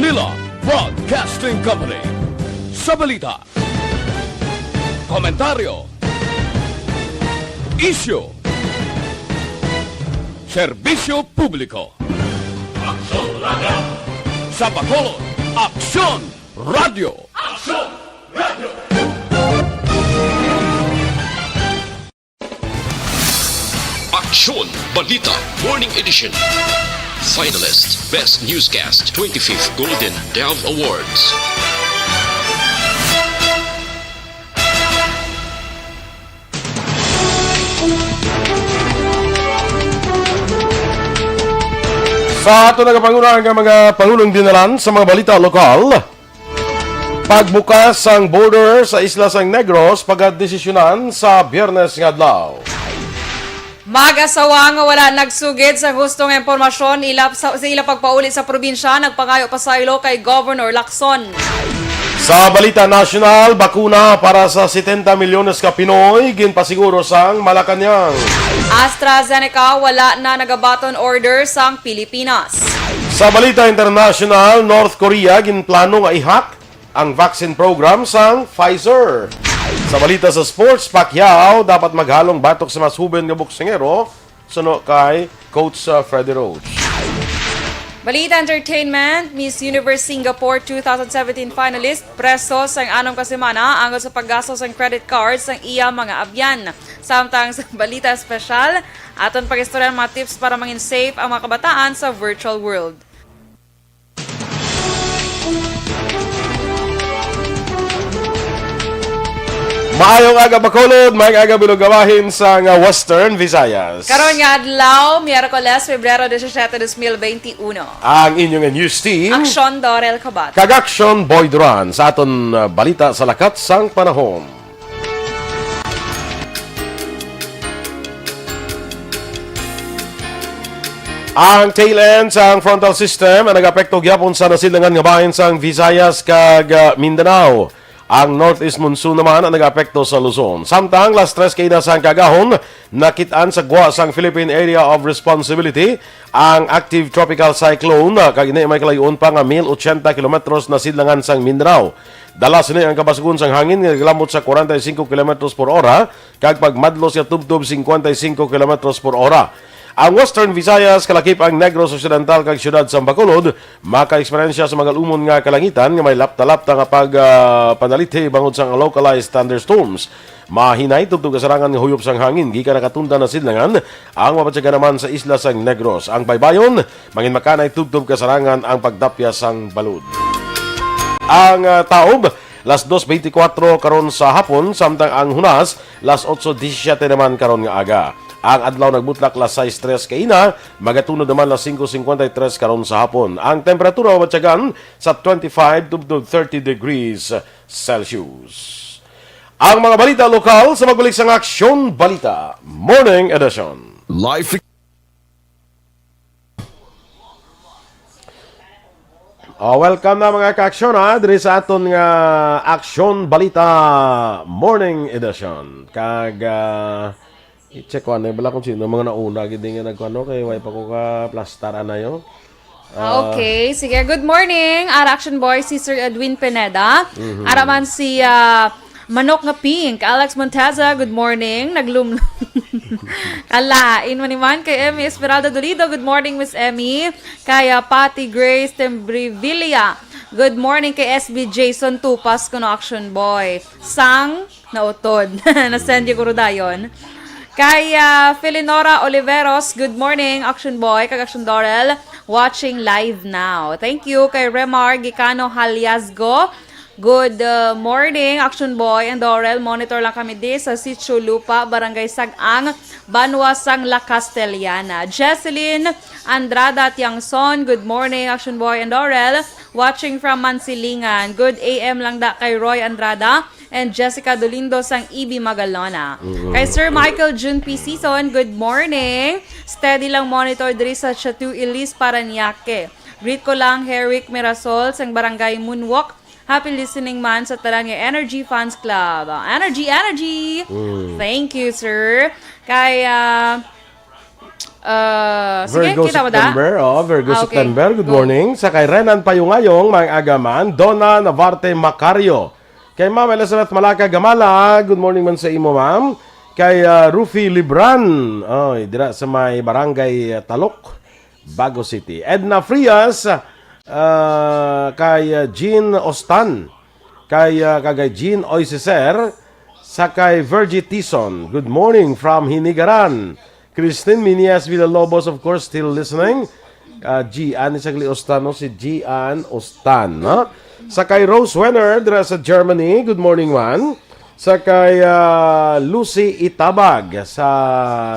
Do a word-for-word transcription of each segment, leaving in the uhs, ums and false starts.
Manila Broadcasting Company. Sa balita, komentaryo, isyu, serbisyo publiko. Aksyon Radio. Sa Bacolod, Aksyon Radio. Aksyon Radio. Aksyon Balita Morning Edition. Finalist Best Newscast twenty-fifth Golden Dove Awards. Sa ato nagapanguna nga mga pangulong dinalan sa mga balita lokal, pagbukas sang border sa isla sang Negros pagadesisyonan sa Biyernes nga adlaw. Mag-asawa nga wala nagsugid sa husto nga impormasyon ila sa, sa ila pagpauli sa probinsya nagpangayo pasaylo kay Governor Lacson. Sa balita nasyonal, bakuna para sa setenta milyones ka Pinoy ginpasiguro sang Malacañang. AstraZeneca wala na nagabaton order sang Pilipinas. Sa balita internasyonal, North Korea ginplano nga i-hack ang vaccine program sang Pfizer. Sa balita sa sports, Pacquiao dapat maghalong batok sa mas huben nga boksingero suno kay Coach, uh, Freddie Roach. Balita entertainment, Miss Universe Singapore two thousand seventeen finalist preso sang anom ka semana angod sa paggasto sang credit card sang iya mga abyan. Samtang sa balita espesyal, aton pag-istorya ang mga tips para mangin safe ang mga kabataan sa virtual world. Maayong aga, Bacolod. Maayong aga, Bilog Abahin sang, ah, Western Visayas. Karon nga adlaw, Miyerkules, Febrero disisiete, dos mil benti uno. Ang inyong news team. Aksyon Dorel Cobat. Kag Aksyon Boy Duran sa aton, ah, balita sa lakat sang panahon. Ang tail end sang frontal system ang nag-apekto gyapon sa nasidlangan nga bahin sang Visayas kag, ah, Mindanao. Ang northeast monsoon naman ang nag-apekto sa Luzon. Samtang las tres kaina sang kaagahon, nakit-an sa gwa sang Philippine Area of Responsibility ang active tropical cyclone, ah, kag ini may kalayo-on pa nga mil ochenta kilometros nasidlangan sang Mindanao. Dala sini ang kabasgon sang hangin nga naglambot sa kwarenta y singko kilometros por ora kag pagmadlos nga tubtob singkwenta y singko kilometros por ora. Ang Western Visayas, kalakip ang Negros Occidental kag siyudad sang Bacolod, makaeksperyensya sa magalumon nga kalangitan nga may lapta-lapta nga pag, ah, panalithi bangod sang localized thunderstorms. Mahinay tubtob kasarangan nga huyop sang hangin gikan nakatundan na sidlangan ang mabatyagan naman sa isla sang Negros. Ang baybayon, manginmakanay tubtob kasarangan ang pagdapya sang balod. Ang, ah, taob, las dos beintikwatro karon sa hapon, samtang ang hunas, las otso disisiete naman karon nga aga. Ang adlaw nagbutlak las sais tres kaina, magatunod naman las singko singkwenta y tres karon sa hapon. Ang temperatura mabatyagan sa twenty-five to thirty degrees Celsius. Ang mga balita lokal sa magbalik sang Aksyon Balita Morning Edition. Life. Oh, welcome na, mga kaaksyon, ha, diri sa aton nga Aksyon Balita Morning Edition. Kag, ah, i-check ko, ano, bala kung sino mga nauna gid nga nagkuano kay way pa ko ka plastar anayo. Ah, okay. Sige. Good morning, our action boy, si Sir Edwin Pineda. Mhm. Ara man si, ah, Manok nga Pink, Alex Monteza, good morning. Naglum-, Kalain man ni man kay Emmy Esmeralda Dolido, good morning, Miss Emmy. Kay, ah, Patty Grace Tembrevilla, good morning. Kay S B Jason Tupas, kuno action boy. Sang nautod. Na-send yung dayon. Kay, ah, Felinora Oliveros, good morning, Action Boy, kag Action Dorel, watching live now. Thank you. Kay Remar Gicano Haliasgo, good, uh, morning, Action Boy and Dorel. Monitor lang kami di sa Sitio Lupa, Barangay Sag-ang, Banwa sang La Castellana. Jesseline Andrada Tiangson, good morning, Action Boy and Dorel. Watching from Mansilingan. Good A M lang da kay Roy Andrada and Jessica Dolindo sang E B Magalona. Mm. Kay Sir Michael June P. Season, good morning. Steady lang monitor diri sa Chateau Elise, Parañaque. Greet ko lang Herrick Mirasol sang Barangay Moonwalk. Happy listening man sa tanan nga Energy Fans Club. Energy, energy! Mm. Thank you, sir. Kay, ah, Ah, sige, Virgo kita mo da? September. Oh, Virgo Ah, okay. September. Good Go. morning. Sa kay Renan Payungayong, mga agaman, Donna Navarte Macario. Kay Ma'am Elizabeth Malaka Gamala, good morning man sa imo, ma'am. Kay, ah, Rufi Libran, oy, dira sa may barangay, ah, Talok, Bago City. Edna Frias, ah, kay, ah, Jean Ostan, kay, ah, kagay Jean Oisiser, sa kay Virgie Tison. Good morning from Hinigaran. Christine Minias Villalobos, of course, still listening. Ah, Gian, isa gali Ostan, no? Si Gian Ostan, no? Sa kay Rose Wenner, dira sa Germany. Good morning, man. Sa kay, ah, Lucy Itabag, sa,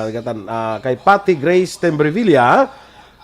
katan-, ah, kay Patty Grace Tembrevilla.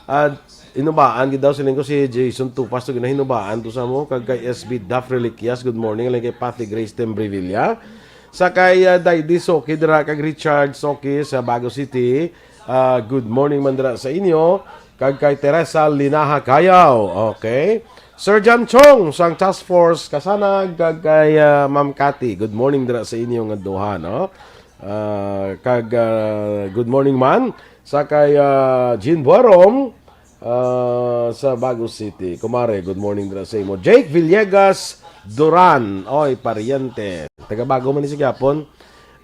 At hinubaan gid daw siling ko si Jason Tupas to ginahinubaan to sa mo, kag kay S B Duff Reliquias, good morning, lang kay Patty Grace Tembrevilla. Sa kay, ah, Daydi Soki dira kag Richard Soki sa Bago City. Ah, good morning man dira sa inyo. Kag kay Teresa Linaha Kayaw. Okay. Sir John Chong sang Task Force Kasanag kag kay, ah, Ma'am Cathy. Good morning dira sa inyo nga duha, no? Ah, kag, ah, good morning man sa kay, ah, Jean Buarong, ah, sa Bago City. Kumare, good morning dira sa imo. Jake Villegas Duran, oy, paryente. Taga Bago man ni sa gyapon.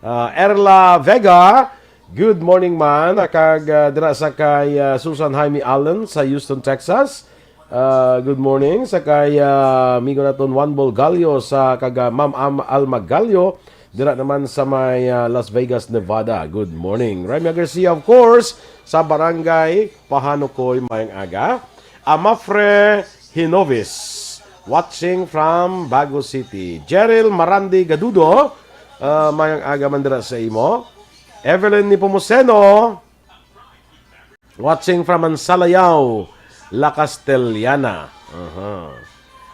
Ah, Erla Vega, good morning man. Kag, ah, dira sa kay, ah, Susan Jaime Allen sa Houston, Texas. Ah, good morning sa kay, ah, amigo naton Juan Bolgallo sa kag, ah, Ma'am Am-, Alma Gallo dira naman sa may, ah, Las Vegas, Nevada. Good morning. Remia Garcia, of course, sa Barangay Pahanukoy, mayang aga. Amafre Hinovis, watching from Bago City. Jeril Marandi Gadudo, ah, mayang aga man dira sa imo. Evelyn Nepomuceno, watching from Mansalayao, La Castellana. Aha.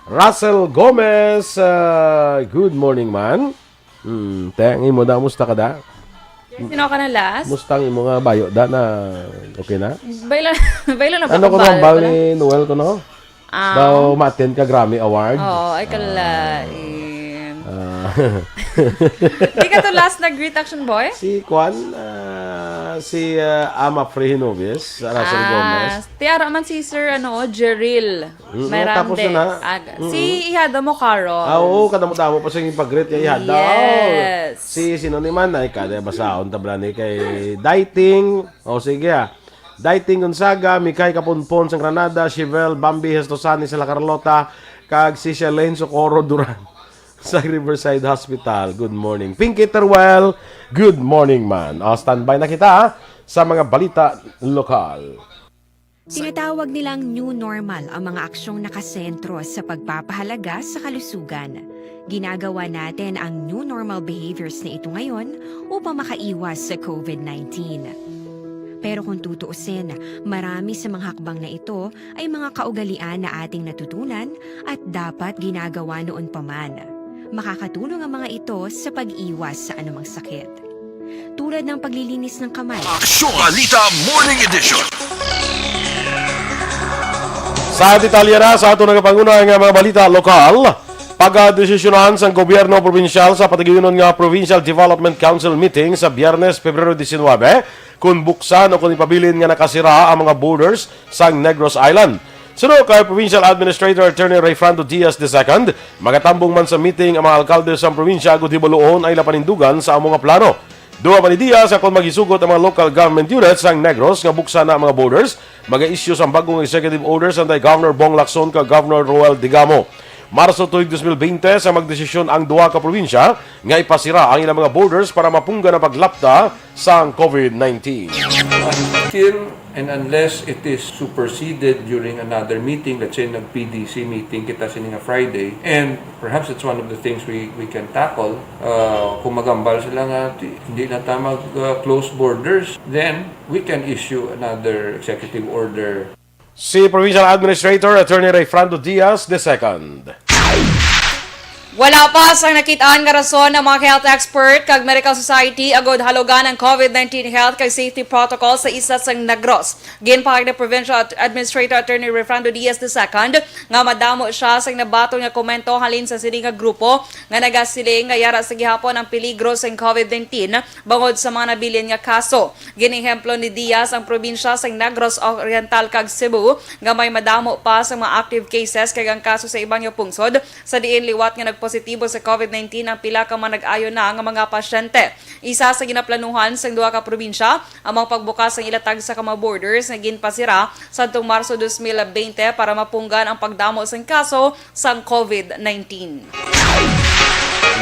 Russell Gomez, ah, good morning, man. Hmm, te, ang imo da, musta ka da? Sino ka na last? Musta ang imo nga bayo da na okay na? Baila, baila na ba Ano akong ko bal? Ang bal ni Noel ko, no? Ah. Daw ma-attend ka Grammy Award? Oo, ay kalain. Ah. Di ka to last nag-greet, Action Boy? Si Kwan, ah, si, ah, Ama Free Hinobis, Russell Ah, Gomez. Tiara man si Sir, ano, Jeril Mm, Mirande. Tapos na na. Aga. Mm-mm. Si Ihada mo, Carol. Ah, oo, kadamo-damo pa sa iyang pag-greet kay Ihada. Yes. Si sino ni man? Ay, kada basahon tabla ni kay Daiting. O, sige, ah. Daiting Gonzaga, Mikay Kapunpon sa Granada, Chevel Bambi Hestosani sa La Carlota, kag si Shalane Socorro Duran sa Riverside Hospital. Good morning. Pinky Teruel, good morning, man. O, standby na kita, ah, sa mga balita lokal. Tinatawag nilang new normal ang mga aksyong nakasentro sa pagpapahalaga sa kalusugan. Ginagawa natin ang new normal behaviors na ito ngayon upang makaiwas sa covid nineteen. Pero kung tutuusin, marami sa mga hakbang na ito ay mga kaugalian na ating natutunan at dapat ginagawa noon pa man. Makakatulong ang mga ito sa pag-iwas sa anumang sakit, tulad ng paglilinis ng kamay. Aksyon Balita Morning Edition. Sa detalye na sa ato nagapanguna nga mga balita lokal, pagdesisyonan sang gobyerno probinsyal sa patigayunon nga Provincial Development Council meeting sa Biyernes, Pebrero diecinuebe, kung buksan o kung ipabilin nga nakasira ang mga borders sang Negros Island. Suno kay Provincial Administrator Attorney Rayfrando Diaz the second, magatambong man sa meeting ang mga alkalde sang probinsya agud hibaluon ang ila panindugan sa amo nga plano. Duha pa ni Diaz nga kon maghisugot ang mga local government units sang Negros nga buksan na ang mga borders, maga-issue sang bag-ong executive orders anday Governor Bong Lacson kag Governor Roel Digamo. Marso tuig dos mil bente sa magdesisyon ang duha ka probinsya nga ipasira ang ilang mga borders para mapunggan ang paglapta sang covid nineteen. Until and unless it is superseded during another meeting, let's say nag-P D C meeting kita sini nga Friday, and perhaps it's one of the things we, we can tackle. Uh, kung magambal sila nga ti-, hindi na ta mag, uh, close borders, then we can issue another executive order. Si Provincial Administrator Attorney Rayfrando Diaz the second. Wala pa sang nakit-an nga rason ang mga health expert kag medical society agod halugan ang COVID nineteen health kag safety protocol sa isla sang Negros. Ginpahayag ni Provincial Ad-, Administrator Attorney Refrando Diaz the second nga madamo siya sang nabaton nga komento halin sa sini nga grupo nga nagasiling nga yara sa gihapon ang peligro sang COVID nineteen bangod sa mga nabilin nga kaso. Ginehemplo ni Diaz ang probinsya sang Negros Oriental kag Cebu nga may madamo pa sa mga active cases kag ang kaso sa iban nga pungsod sa diin liwat nga nagpositibo sa COVID nineteen ang pila ka manag-ayo na nga mga pasyente. Isa sa ginaplanuhan sang duha ka probinsya ang mga pagbukas sang ila tagsa ka mga borders nga ginpasira sadtong Marso dos mil bente para mapunggan ang pagdamo sang kaso sang COVID nineteen.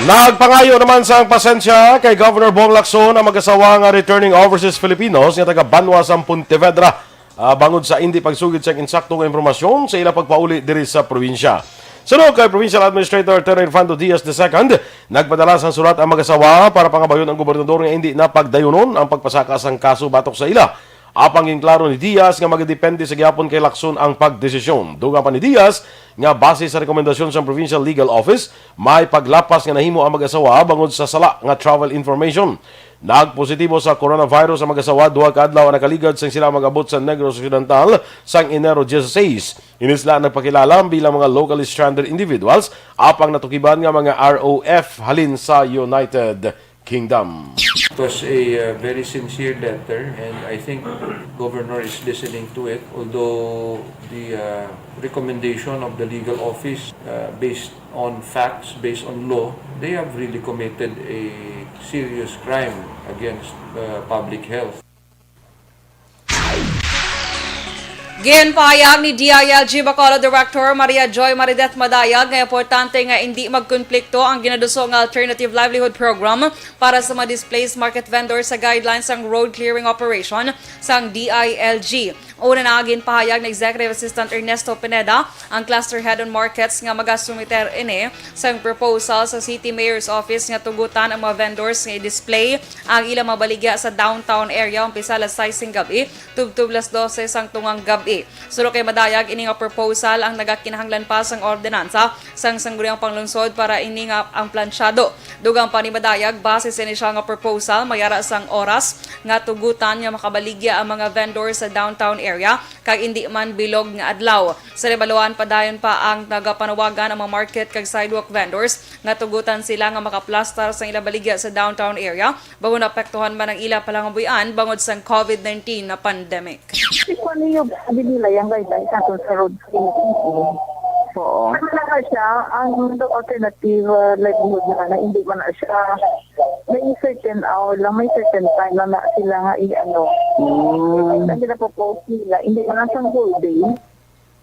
Nagpangayo naman sang pasensya kay Governor Bong Lacson ang mag-asawa nga returning overseas Filipinos nga taga banwa sang Pontevedra, ah, bangod sa indi pagsugid sang insakto nga impormasyon sa ila pagpauli diri sa probinsya. Suno kay Provincial Administrator Attorney Infando Diaz the second, nagpadala sang sulat ang mag-asawa para pangabayon ang gobernador nga indi na pagdayunon ang pagpasaka sang kaso batok sa ila. Apang ginklaro ni Diaz nga magadepende sa gihapon kay Lacson ang pagdesisyon. Dugang pa ni Diaz nga base sa rekomendasyon sang Provincial Legal Office, may paglapas nga nahimo ang mag-asawa bangod sa sala nga travel information. Nagpositibo sa coronavirus ang mag-asawa duha ka adlaw ang nakaligad sang sila mag-abot sa Negros Occidental sang Enero dieciséis. Ini sila nagpakilala bilang mga locally stranded individuals, apang natukiban nga mga R O F halin sa United Kingdom. It was a uh, very sincere letter, and I think Governor is listening to it. Although the uh, recommendation of the legal office, uh, based on facts, based on law, they have really committed a serious crime against uh, public health. Ginpahayag ni D I L G Bacolod Director Maria Joy Marideth Madayag nga importante nga indi magkonplikto ang ginaduso nga Alternative Livelihood Program para sa mga displaced market vendors sa guidelines sang road clearing operation sang D I L G. Una na, ginpahayag ni Executive Assistant Ernesto Pineda, ang Cluster Head on Markets, nga magasumiter ini sang proposal sa City Mayor's Office nga tugutan ang mga vendors nga i-display ang ilang mga baligya sa downtown area umpisa alas sais sing gab-i tubtob alas dose sang tungang gab-i. Suno kay Madayag, ini nga proposal ang nagakinahanglan pa sang ordinansa sang Sangguniang Panglungsod para ini nga ang plansyado. Dugang pa ni Madayag, base sa inisyal nga proposal, mayara sang oras nga tugutan nga makabaligya ang mga vendor sa downtown area kag indi man bilog nga adlaw. Sa Libaluan, padayon pa ang nagapanawagan ang mga market kag sidewalk vendors nga tugutan sila nga makaplastar sang ila baligya sa downtown area bangod naapektuhan man ang ila palangabuhian bangod sang COVID nineteen na pandemic. Kasi kung ano yung sabi nila, yung guidelines natin sa road safety. Oo. Ano na nga siya, ang the alternative uh, livelihood na na, hindi man na siya. May certain hour lang, may certain time lang na sila nga i-ano. Mm. Ang ginapropose nila, hindi man na siyang whole day.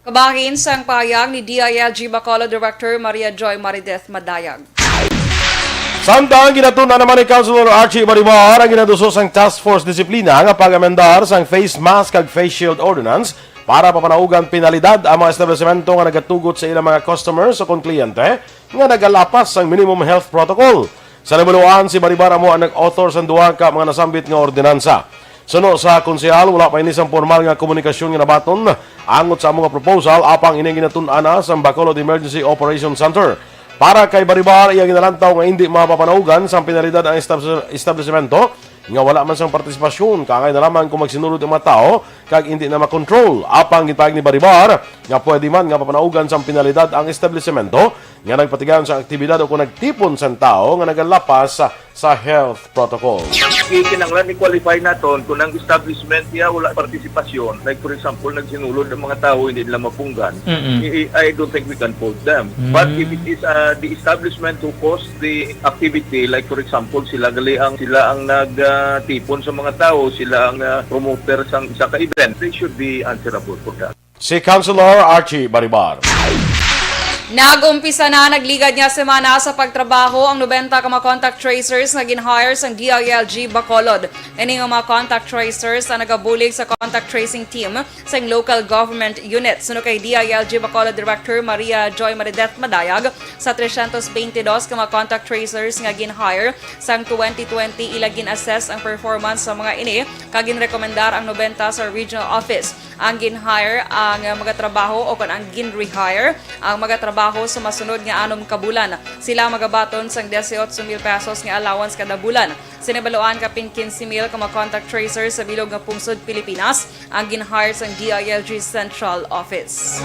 Kabahin sang pahayag ni D I L G Bacolod Director Maria Joy Marideth Madayag. Samtang ginatun-an naman ni Councilor Archie Baribar ang ginaduso sang Task Force Disiplina nga pag-amendar sang face mask kag face shield ordinance para papanaugan penalidad ang mga establisemento nga nagatugot sa ilang mga customers o kon kliyente nga nagalapas sang minimum health protocol. Sa nabaluan, si Baribar amo ang nag-author sang duha ka mga nasambit nga ordinansa. Suno sa konsehal, wala pa ini sang pormal nga komunikasyon nga nabaton angot sa amo nga proposal, apang ini ginatun-an na sang Bacolod Emergency Operation Center. Para kay Baribar, iya ginalantaw nga indi mapapanaugan sang penalidad ang estab-, establisemento nga wala man sang partisipasyon, kaangay na lamang kung magsinulod ang mga tawo kag indi na makontrol. Apang ginpahayag ni Baribar nga pwede man nga papanaugan sang penalidad ang establisemento nga nagpatigayon sa aktibidad o kung nagtipon sang tawo nga nagalapas sa, sa health protocol. Kinahanglan i-qualify naton kung ang establishment niya wala partisipasyon. Like for example, nagsinulod ang mga tawo, hindi nila mapunggan. Mm-mm. I, I don't think we can fault them. Mm. But if it is uh, the establishment who caused the activity, like for example, sila gali ang sila ang nagtipon sa mga tawo, sila ang uh, promoter sa isa ka event, they should be answerable for that. Si Councilor Archie Baribar. Nag-umpisa na nagligad nga semana sa pagtrabaho ang nobenta ka mga contact tracers nga gin-hire sang D I L G Bacolod. Ini nga mga contact tracers ang nagabulig sa contact tracing team sang local government unit. Suno kay D I L G Bacolod Director Maria Joy Marideth Madayag, sa tresyentos beintidos ka mga contact tracers nga gin-hire sang twenty twenty, ila gin-assess ang performance sa mga ini kag ginrekomendar ang nobenta sa regional office. Ang gin-hire ang magatrabaho o kon ang gin-rehire ang magatrabaho trabaho sa masunod nga anom ka bulan. Sila magabaton sang dieciocho mil pesos nga allowance kada bulan. Sinibaluan, kapin quince mil ka mga contact tracer sa bilog nga pungsod Pilipinas ang gin-hire sang D I L G Central Office.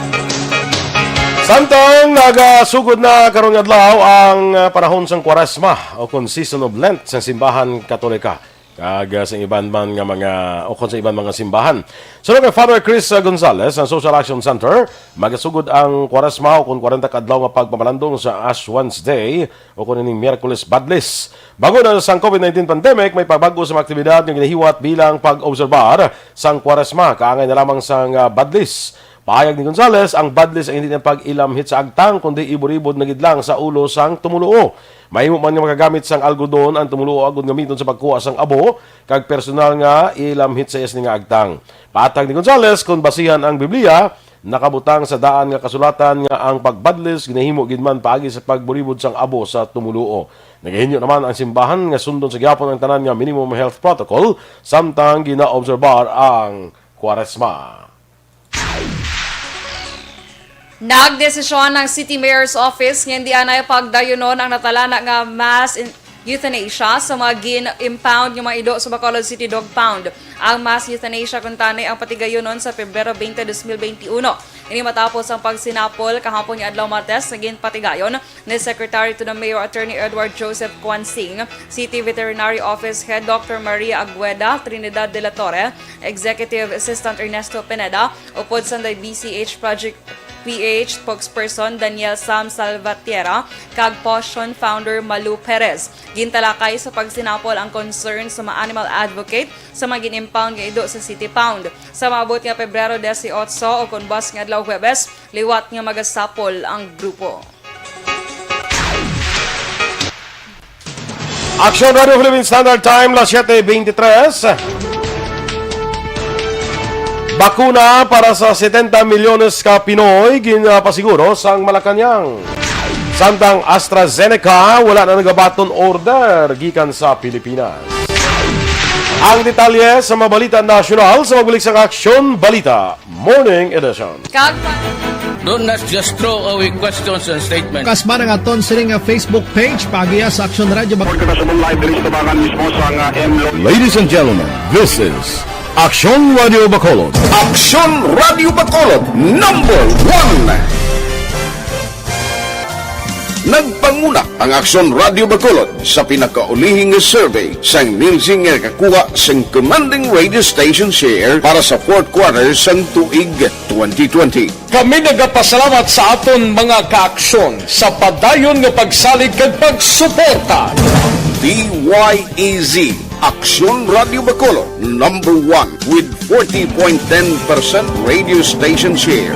Samtang nagasugod na karon nga adlaw ang, ah, panahon sang Kwaresma o kon Season of Lent sa simbahan Katolika, kag, ah, sa iban man nga mga, o kon sa iban mga simbahan. Suno kay Father Chris, ah, Gonzalez, ang Social Action Center, magasugod ang Kwaresma o kon kwarenta ka adlaw nga pagpamalandong sa Ash Wednesday o kon ining Miyerkules Badlis. Bangod na sang COVID nineteen pandemic, may pabag-o sa mga aktibidad nga ginahiwat bilang pag-obserbar sang Kwaresma, kaangay na lamang sang, ah, Badlis. Pahayag ni Gonzalez, ang Badlis ay hindi na pag-ilamhit sa agtang, kundi iburibod na gid lang sa ulo sang tumuluo. Mahimo man nga makagamit sang algodon ang tumuluo agod gamiton sa pagkuha sang abo, kag personal nga ilamhit sa iya sini nga agtang. Paatag ni Gonzalez, kon basihan ang Biblia, nakabutang sa daan nga kasulatan nga ang pagbadlis ginahimo gid man paagi sa pagburibod sang abo sa tumuluo. Nagahinyo naman ang simbahan nga sundon sa gihapon ang tanan nga minimum health protocol samtang ginaobserbar ang Kwaresma. Nagdesisyon ang City Mayor's Office nga hindi anay pagdayunon ang natalana nga mass in-, euthanasia sa mga gin-impound nga mga ido sa Bacolod City Dog Pound. Ang mass euthanasia kuntani ang patigayunon sa Pebrero twenty, dos mil benti uno. Ini matapos ang pagsinapol kahapon nga adlaw Martes nga ginpatigayon ni Secretary to the Mayor Attorney Edward Joseph Quansing, City Veterinary Office Head Doctor Maria Agueda, Trinidad de la Torre, Executive Assistant Ernesto Pineda, upod sang D B C H Project P H spokesperson Daniel Sam Salvatierra, kag Potion founder Malu Perez. Gintalakay sa pagsinapol ang concern sa mga animal advocate sa mga gin-impound nga ido sa City Pound. Sa maabot nga Pebrero dieciocho o kon buas nga adlaw Huwebes, liwat nga magasapol ang grupo. Aksyon Radio Philippine Standard Time, las siete veintitrés. Bakuna para sa setenta milyones ka Pinoy ginapasiguro sang Malacañang. Samtang AstraZeneca, wala na nagabaton order gikan sa Pilipinas. Ang detalye sa mga balita nasyonal sa magbalik sang Aksyon Balita Morning Edition. Kag pa- Don't not just throw away questions and statements. Kasba nga aton sini nga Facebook page, paagiha sa Aksyon Radio Bac- Report kita sa live diri sa Tabangan mismo sa nga M Lo- Ladies and gentlemen, this is Aksyon Radio Bacolod. Aksyon Radio Bacolod, number one. Nagpanguna ang Aksyon Radio Bacolod sa pinakaulihing survey sang Nielsen nga nakakuha sang commanding radio station share para sa fourth quarter sang tuig twenty twenty. Kami nagapasalamat sa aton mga kaaksyon sa padayon nga pagsalig kag pagsuporta. D Y E Z, Aksyon Radio Bacolod, number one with forty point ten percent radio station share.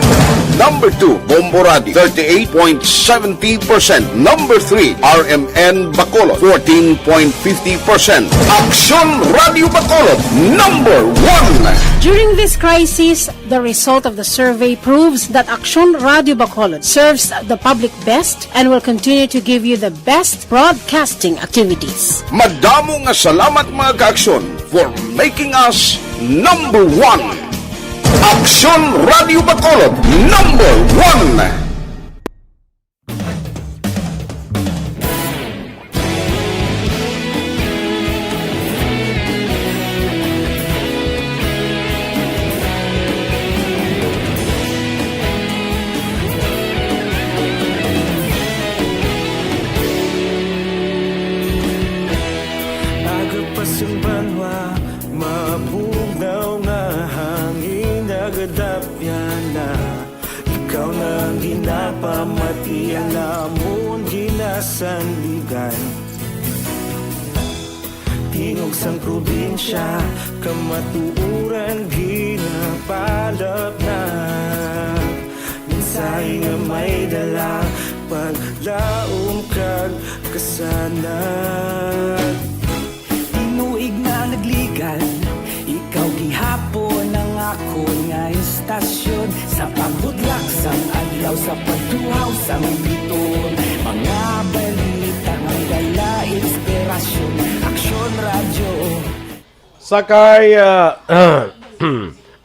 Number two, Bombo Radio, thirty-eight point seventy percent. Number three, R M N Bacolod, fourteen point fifty percent. Aksyon Radio Bacolod, number one. During this crisis, the result of the survey proves that Aksyon Radio Bacolod serves the public best and will continue to give you the best broadcasting activities. Madamo nga salamat, mga kaaksyon, for making us number one. Aksyon Radio Bacolod, number one. Aga pa sing banwa, mabugnaw nga hangin nagadapyan na. Ikaw na ang ginapamati, ang amon ginasandigan. Tingog sang probinsya, kamatuoran ginapalapnag. Mensahe nga may dala, paglaom kag kasanag. Tinuig na nagligal, ikaw gihapon ang akon nga istasyon. Sa pagbutlak sang adlaw, sa pagtuhaw sang biton, mga balita nga dala inspirasyon. Aksyon Radyo. Sa kay, ah,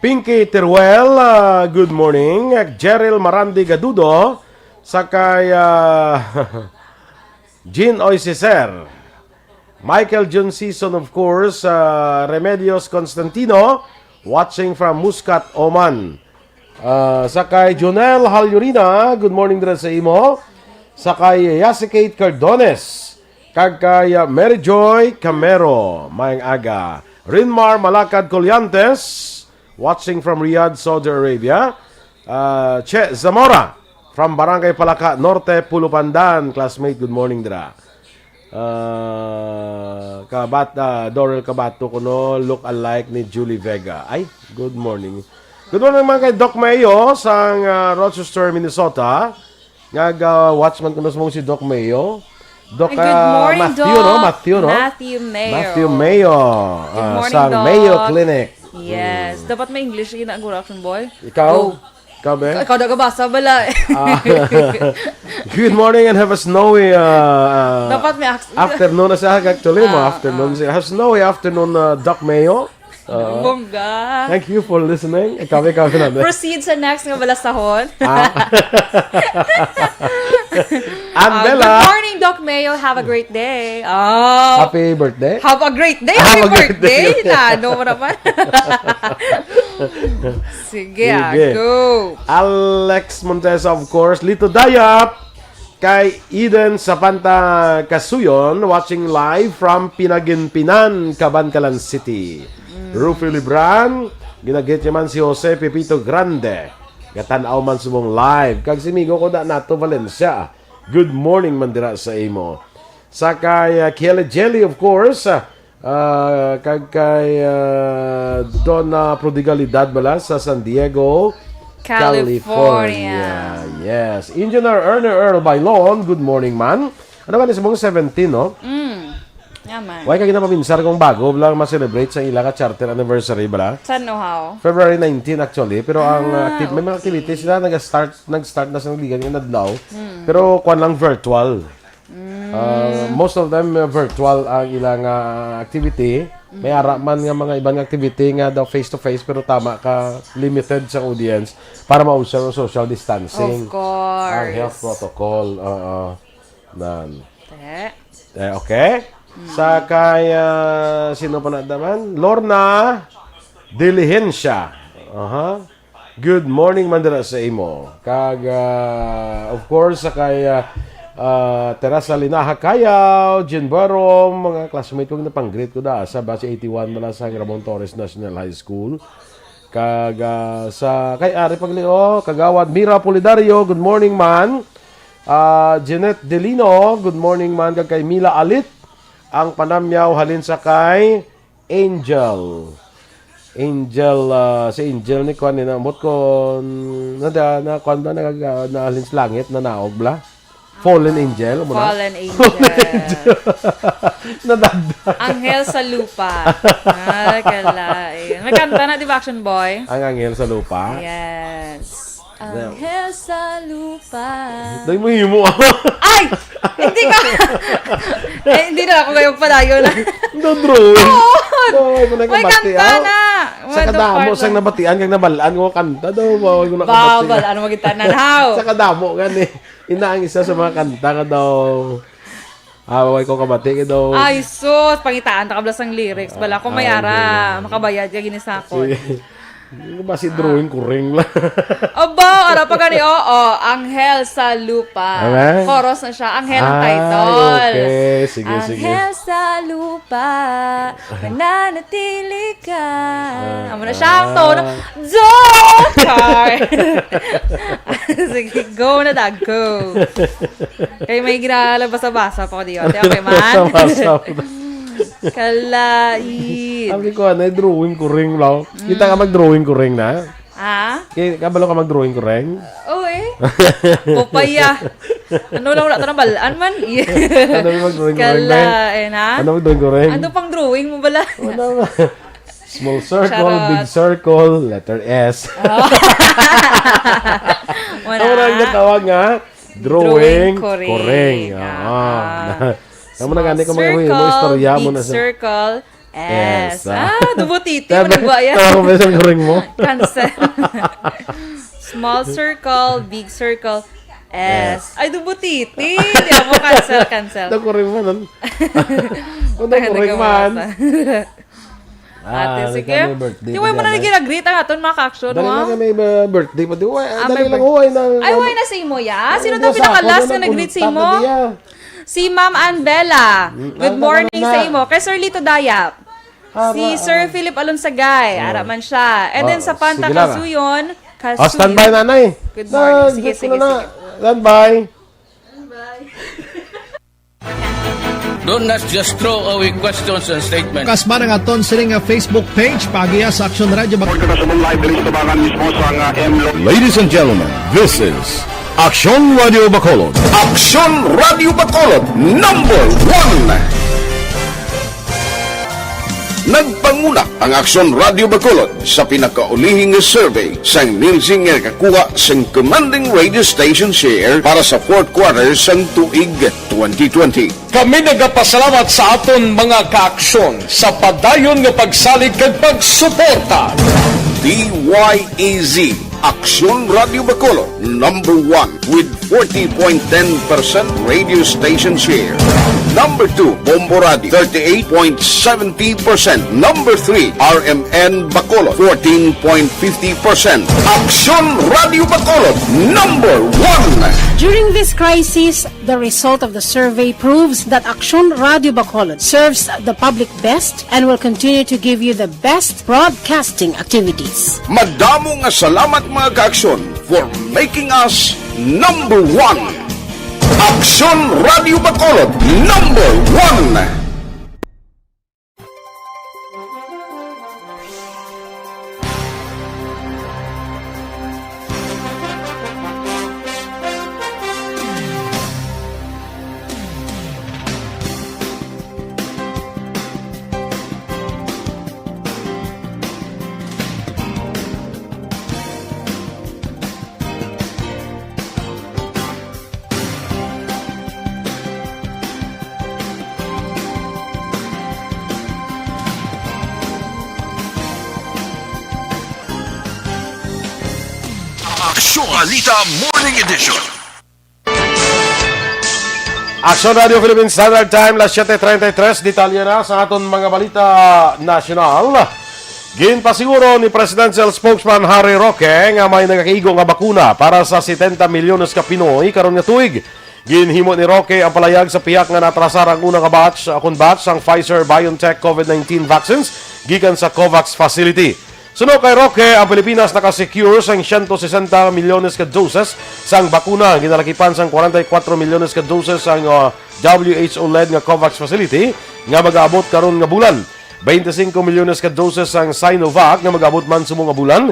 Pinky Teruel, ah, good morning. Jeril Marandi Gadudo, Sa kay, ah, Jean Oisicer. Michael Jun Season, of course. Ah, Remedios Constantino, watching from Muscat, Oman. Ah, sa kay Jonel Halyurina, good morning dira sa imo. Sa kay Yasicate Cardones, kag kay, ah, Mary Joy Camero, maayong aga. Rinmar Malakad Colliantes, watching from Riyadh, Saudi Arabia. Ah, Che Zamora, from Barangay Palaka Norte, Pulupandan. Classmate, good morning dira. Ah, kabat, ah, Dorel Kabato kuno, look alike ni Julie Vega. Ay, good morning. Good morning man kay Doc Mayo sang, ah, Rochester, Minnesota. Nga, ah, watchman kuno sa mong si Doc Mayo. Doc, Ay, good ah, morning, Matthew, no? Doc. Matthew, no? Matthew Mayo. Matthew Mayo, Good ah, morning, sang Doc. Mayo Clinic. Yes. Mm. Dapat may English, ina, guro, action boy. Ikaw? Go. Ikaw, be? Ikaw nagabasa, bala. Ah. Good morning and have a snowy, uh, Dapat may ac- afternoon na siya, actually, mo Ah, afternoon ah. siya. Have snowy afternoon, uh, Doc Mayo. Uh, Bongga. Thank you for listening. Eh, kami, kami na, be. Proceed sa next nga balasahon. Ah. And Ah, Bella. Good morning, Doc Mayo. Have a great day. Oh. Happy birthday. Have a great day. Have Happy a great birthday. day. Na, no, mo naman. Sige, ah, Sige. go. Alex Montesa, of course. Lito Dayap. Kay Eden Sapanta Kasuyon, watching live from Pinaginpinan, Kabankalan City. Mm. Rufy Libran, ginagreet niya man si Jose Pepito Grande. Gatan-aw man subong live. Kag si Migo ko da nato Valencia. Good morning man dira sa imo. Sa kay, ah, Kiele Jelly, of course, ah, Ah, kag kay, ah, Donna Prodigalidad bala sa San Diego, California. California. Yes. Engineer Ernie Earl Bailon, good morning, man. Ano ba ni sa mong seventeen, no? Mm. Yaman. Why ka ginapaminsar kung bago lang ma-celebrate sa ila ka charter anniversary bala? San o how? February nineteen, actually, pero ang, ah, acti-, may mga activities sila nag-start, nag-start na sa ligan nga adlaw. Mm. Pero kwan lang, virtual. Mm. Ah, most of them, uh, virtual ang ilang, ah, activity. May Mm. ara man nga mga ibang activity nga daw face-to-face, pero tama ka, limited sa audience para ma-observe ang social distancing. Of course. Ang health protocol. Oo. Nan. Te. Eh, okay? Mm. Sa kay, ah, sino pa na naman? Lorna Diligencia. Aha. Good morning man dira sa imo. Kag, ah, of course, sa kay, ah, ah, Teresa Linaha Cayaw, Jean Barom, mga classmate ko, napang-greet ko da sa batch eighty-one mula sa Ramon Torres National High School. Kag, ah, sa kay Ari Paglio, Kagawad Mira Pulidario, good morning, man. Ah, Jeanette Delino, good morning, man. Kag kay Mila Alit, ang panamyaw halin sa kay Angel. Angel, ah, si Angel ni kuan ni naambot ko, nada, na kuan ba, nag-, ah, naalin sa langit, nanaog bala? Fallen angel, mo na? Fallen angel. Fallen angel. Nadagdag. Anghel sa lupa. Ay, kalain. May kanta na, di ba, Action Boy? Ang anghel sa lupa? Yes. Anghel sa lupa. Dahil mo himo, ah. Ay! Hindi ka. Eh, hindi na ako ngayong padayon. Ang drawing. Oo. Oo, ay, kung May nakabati, kanta ah. na. Sa What the kadamo fuck? Sang nabatian, kag nabalaan ko kanta daw. Bawal ko nakabati. Bawal, ano maging tanan, how? Sa kadamo, gani. Ina ang isa sa mga kanta ka daw. Ah, bawal ko kabati ka daw. Ay, sus. Pangitaan, takablas ang lyrics. Bala, kung may Ah, ara, okay. makabayad ka, ginisakot. Sige. Ano ba si drawing ko ring lang? Aba, ara pa gani, oo. Anghel sa lupa. Ano? Chorus na siya. Anghel ang Ay, title. okay. Sige, sige. Anghel sa lupa, mananatili ka. Ah, Amo na siya. Ang tono. ah. Joker! Sige, go na, dag, go. Kay may ginalabasa-basa pa ko diyo. Ate, okay man? Basa-basa pa. Kalait. Sabi ko, ano, drawing ko ring lang. Kita ka Mm. mag-drawing ko ring na? Ha? Kay, kabalo ka mag-drawing ko ring? Oo eh. Popaya. Ano lang, wala to nang balaan man. Ano yung mag-drawing ko ring, Kala, Beng? eh, na? Ano mag-drawing ko ring? Ano pang drawing mo bala? Wala ba? Small circle, Charot. big circle, letter S. Oh. Wala. Ang mga ginatawag nga, drawing Drawing ko ring. ko ring. Ah. Ah. Amo na gani kung mga Small mo, mo istorya mo circle, na big sa circle, S. S. Ah, dubo titi, Sabi, manugwa yan. Tama ba isang kuring mo? Cancel. Small circle, big circle, Yes. Ay, dubutiti. Di ako cancel, cancel. Nakuring man, ano? Kung nakuring man. Ate, sige. Di, way mo na lagi nag-greet ang aton mga ka-action, dali ha? Lang may, uh, birthday pa. Di, way, ah, dali may lang, birth-, huway na, ay, ano? Way na sa imo, ya? Sino daw pinakalas nga nag-greet sa imo? Si Ma'am Ann Bella. Mm, good morning sa imo. Kay Sir Lito Dayap. Si Sir Philip Alonsagay, ara man siya. And then sa Panta, sige lang, ah. Kasuyon, Kasuyon. Oh, standby, nanay. Good morning. Sige, sige, sige. Standby. Do not just throw away questions and statements. Kasman ang aton sini nga Facebook page, paagiha sa Aksyon Radyo Bac- Order na sa live, please, tabangan mismo sa, ah, M Lo- Ladies and gentlemen, this is Aksyon Radio Bacolod. Aksyon Radio Bacolod, number one. Nagpanguna ang Aksyon Radio Bacolod sa pinakaulihing nga survey sang Nielsen nga nakakuha sang commanding radio station share para sa fourth quarter sang tuig twenty twenty. Kami nagapasalamat sa aton mga kaaksyon sa padayon nga pagsalig kag pagsuporta. D Y E Z, Aksyon Radio Bacolod, number one with forty point ten percent radio station share. Number two, Bombo Radio, thirty-eight point seventy percent. Number three, R M N Bacolod, fourteen point fifty percent. Aksyon Radio Bacolod, number one. During this crisis, the result of the survey proves that Aksyon Radio Bacolod serves the public best and will continue to give you the best broadcasting activities. Madamo nga salamat, mga kaaksyon, for making us number one. Aksyon Radio Bacolod, number one. Aksyon Balita Morning Edition. Aksyon Radio Philippine Standard Time, las siete treinta y tres. Detalye na sa aton mga balita nasyonal. Ginpasiguro ni Presidential Spokesman Harry Roque nga may nagakiigo nga bakuna para sa setenta milyones ka Pinoy karon nga tuig. Ginhimo ni Roque ang palayag sa pihak nga natrasar ang una nga batch, uh, kon batch sang Pfizer-BioNTech COVID nineteen vaccines gikan sa COVAX facility. Suno kay Roque, ang Pilipinas naka-secure sang siyento sesenta milyones ka doses sang bakuna, ginalakipan sang kwarenta y kuwatro milyones ka doses sang, uh, W H O-led nga COVAX facility nga mag-aabot karon nga bulan. Bente singko milyones ka doses sang Sinovac nga mag-abot man subong nga bulan,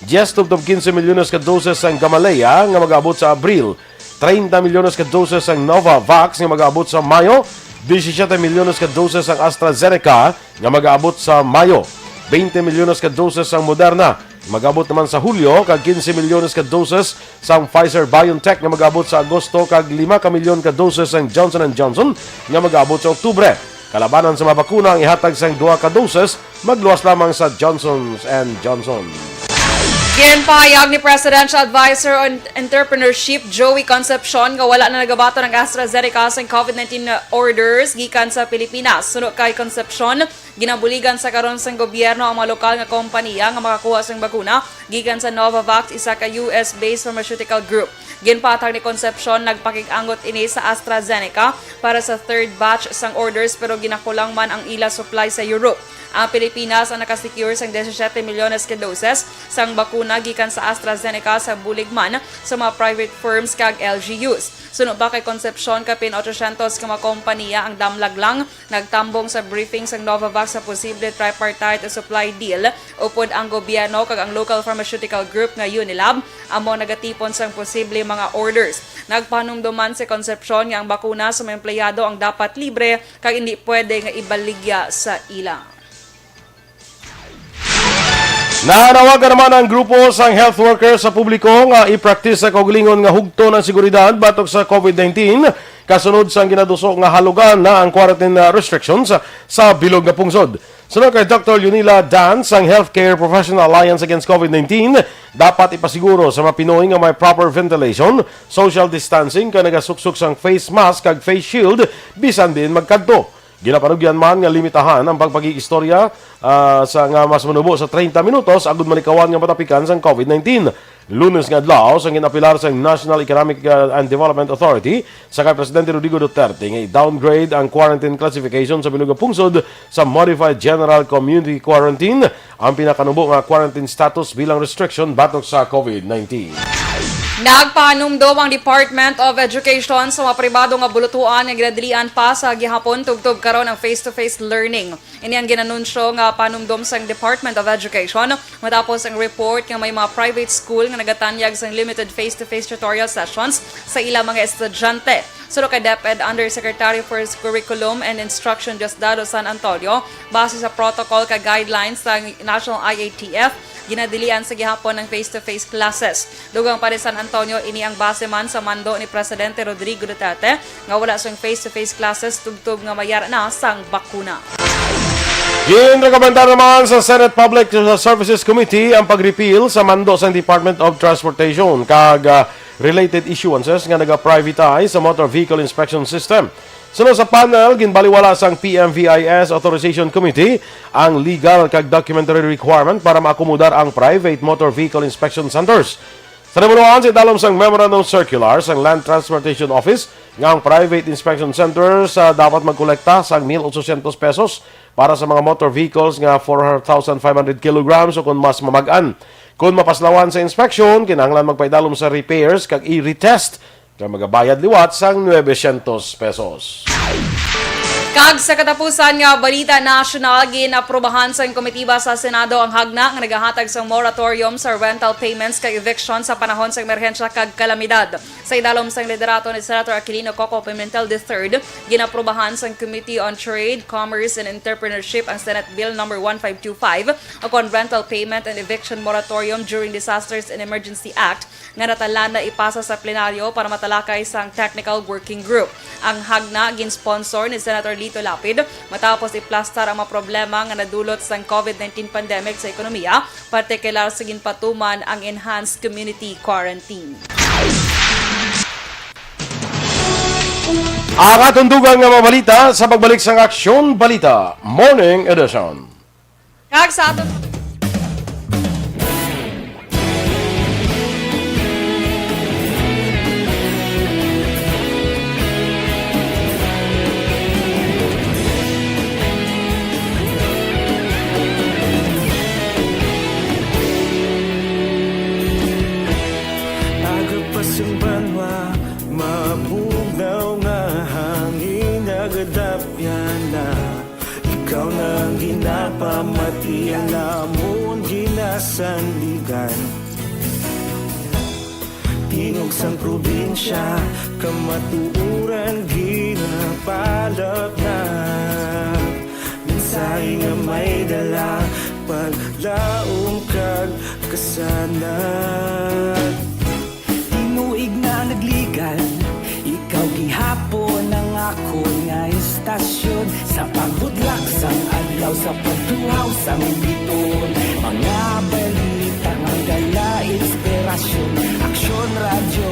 diyes tubtob kinse milyones ka doses sang Gamaleya nga mag-abot sa Abril, treinta milyones ka doses sang Novavax nga mag-abot sa Mayo, disisiete milyones ka doses sang AstraZeneca nga mag-abot sa Mayo, bente milyones ka doses sang Moderna nga mag-abot naman sa Hulyo, kag kinse milyones ka doses sang Pfizer-BioNTech nga mag-abot sa Agosto, kag lima ka milyon ka doses sang Johnson and Johnson nga mag-abot sa Oktubre. Kalabanan sa mga bakuna ang ihatag sang duha ka doses, magluwas lamang sa Johnson and Johnson. Ginpahayag ni Presidential Advisor on Entrepreneurship, Joey Concepcion, nga wala na nagabaton ang AstraZeneca sang COVID nineteen orders gikan sa Pilipinas. Suno kay Concepcion, ginabuligan sa karon sang gobyerno ang mga lokal nga kompanya nga makakuha sang bakuna gikan sa Novavax, isa ka U S-based pharmaceutical group. Ginpatag ni Concepcion, nagpakig-angot ini sa AstraZeneca para sa third batch sang orders, pero ginakulang man ang ila supply sa Europe. Ang Pilipinas ang nakasecure sang disisiete milyones ka doses sang bakuna gikan sa AstraZeneca sa bulig man sa mga private firms kag L G Us. Suno pa kay Concepcion, kapin otsosyentos ka mga kompanya ang damlag lang nagtambong sa briefing sang Novavax sa posible tripartite supply deal, upod ang gobyerno kag ang local pharmaceutical group nga Unilab amo nagatipon sang posible mga orders. Nagpahanumdom man si Concepcion nga ang bakuna sa mga empleyado ang dapat libre kag indi pwede nga ibaligya sa ila. Nanawagan naman ang grupo sang health workers sa publiko nga i-practice sa kaugalingon nga hugton ang seguridad batok sa COVID nineteen, Kasunod sang ginaduso nga halugan na ang quarantine, ah, restrictions sa bilog nga pungsod. Suno kay Doktor Leonila Dan sang Healthcare Professional Alliance Against COVID nineteen, dapat ipasiguro sa mga Pinoy nga may proper ventilation, social distancing, kag nagasuksok sang face mask kag face shield bisan diin magkadto. Ginapanugyan man nga limitahan ang pagpakig-istorya, ah, sa nga mas manubo sa treinta minutos agud malikawan nga matapikan sang COVID nineteen. Lunes nga adlaw, sang ginapilar sang National Economic, ah, and Development Authority sa kay Presidente Rodrigo Duterte nga i-downgrade ang quarantine classification sa bilog nga pungsod sa Modified General Community Quarantine, ang pinakanubo nga quarantine status bilang restriction batok sa COVID nineteen. Nagpahanumdom ang Department of Education sa mga pribado nga bulutuan nga ginadilian pa sa gihapon tubtob karon ang face-to-face learning. Ini ang ginanunsyo nga panumdom sang Department of Education matapos ang report nga may mga private school nga nagatanyag sang limited face-to-face tutorial sessions sa ila mga estudyante. Suno kay DepEd Undersecretary for Curriculum and Instruction Diosdado San Antonio, base sa protocol kag guidelines sang National I A T F, ginadilian sa gihapon ang face-to-face classes. Dugang pa ni San Antonio, ini ang base man sa mando ni Presidente Rodrigo Duterte nga wala sing face-to-face classes tubtob nga mayara na sang bakuna. Ginrekomendar naman sa Senate Public Services Committee ang pag-repeal sa mando sang Department of Transportation kag, ah, related issuances nga naga-privatize sa Motor Vehicle Inspection System. Suno sa panel, ginbaliwala sang P M V I S Authorization Committee ang legal kag documentary requirement para maakomodar ang private motor vehicle inspection centers. Sa namunuan sa idalom sang Memorandum Circular sang Land Transportation Office nga ang private inspection centers, ah, dapat magkolekta sang mil otsosyentos pesos para sa mga motor vehicles nga four thousand five hundred kilograms o kon mas mamag-an. Kon mapaslawan sa inspection, kinahanglan magpaidalom sa repairs kag i-retest kag magabayad liwat sang nuebe syentos pesos. Kag sa katapusan nga balita nasyonal, ginaprobahan sang komitiba sa Senado ang hagna nga nagahatag sang moratorium sa rental payments kag eviction sa panahon sa emerhensya kag kalamidad. Sa idalom sang liderato ni Senator Aquilino Coco Pimentel the third, ginaprobahan sang Committee on Trade, Commerce, and Entrepreneurship ang Senate Bill number one five two five, ukon Rental Payment and Eviction Moratorium During Disasters and Emergency Act, nga natala na ipasa sa plenaryo para matalakay sang Technical Working Group. Ang hagna ginsponsor ni Senator Lito Lapid matapos iplastar ang mga problema nga nadulot sang COVID nineteen pandemic sa ekonomiya, partikular sa ginpatuman ang enhanced community quarantine. Ang aton dugang nga mga balita sa pagbalik sang Aksyon Balita Morning Edition. Kag sa aton Aga pa sang banwa, mabugnaw nga hangin, nagadapyan na. Ikaw na ang ginapamati, ang amon ginasandigan. Tingog sang probinsya, kamatuoran ginapalatnat. Mensahe nga may dala, paglaom kag kasanag. Tinuig na nagligan, ikaw gihapon ang akon nga istasyon. Sa pagbudlak sang adlaw, sa pagtuhaw sang bituon, mga balita nga dala inspirasyon. Aksyon Radyo,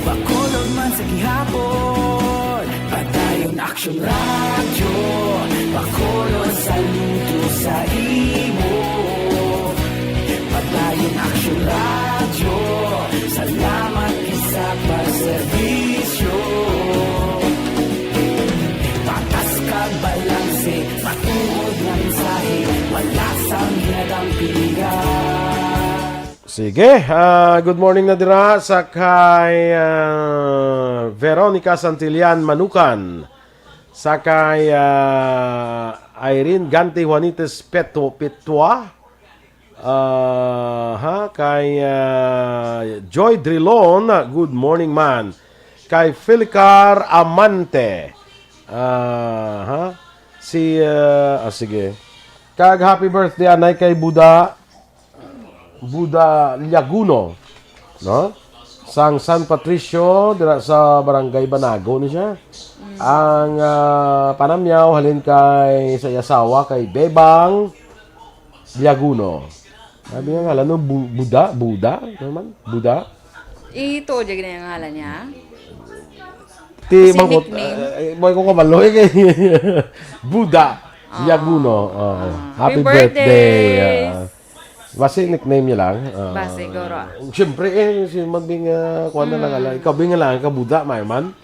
Bacolod man sa gihapon. Padayon Aksyon Radyo, Bacolod, saludo sa imo. Padayon Aksyon Radyo, salamat gid sa pagserbisyo. Patas kag balanse, matuod nga mensahe, wala sang ginadampigan. Sige, ah, good morning na dira sa kay, ah, Veronica Santillan Manukan, sa kay, ah, Irene Gante Juanites Peto-, Petua, ah, ha, kay, ah, Joy Drilon, good morning man, kay Felicar Amante, ah, ha, si, ah, ah, sige, kag happy birthday anay kay Buda, Buda Liaguno, no? sang San Patricio, dira sa Barangay Banago ni siya. Ang, ah, panamyaw halin kay sa iya asawa kay Bebang Liaguno. Sabi nga ngalan, no? Bu-, Buda? Buda? Ano man? Buda? Ito, di gina yung ngalan niya. Ti Kasi Bangkot, nickname. eh, boy ko kabalo eh, kay Buda Liaguno. Oh, Ah, happy happy birthday. birthday. Ah. Basi nickname niya lang. Ah, Basi, guro. Siyempre eh, si Magbing, ah, kuwan na lang, ala. Ikaw, Bing, lang, kabuda, may man.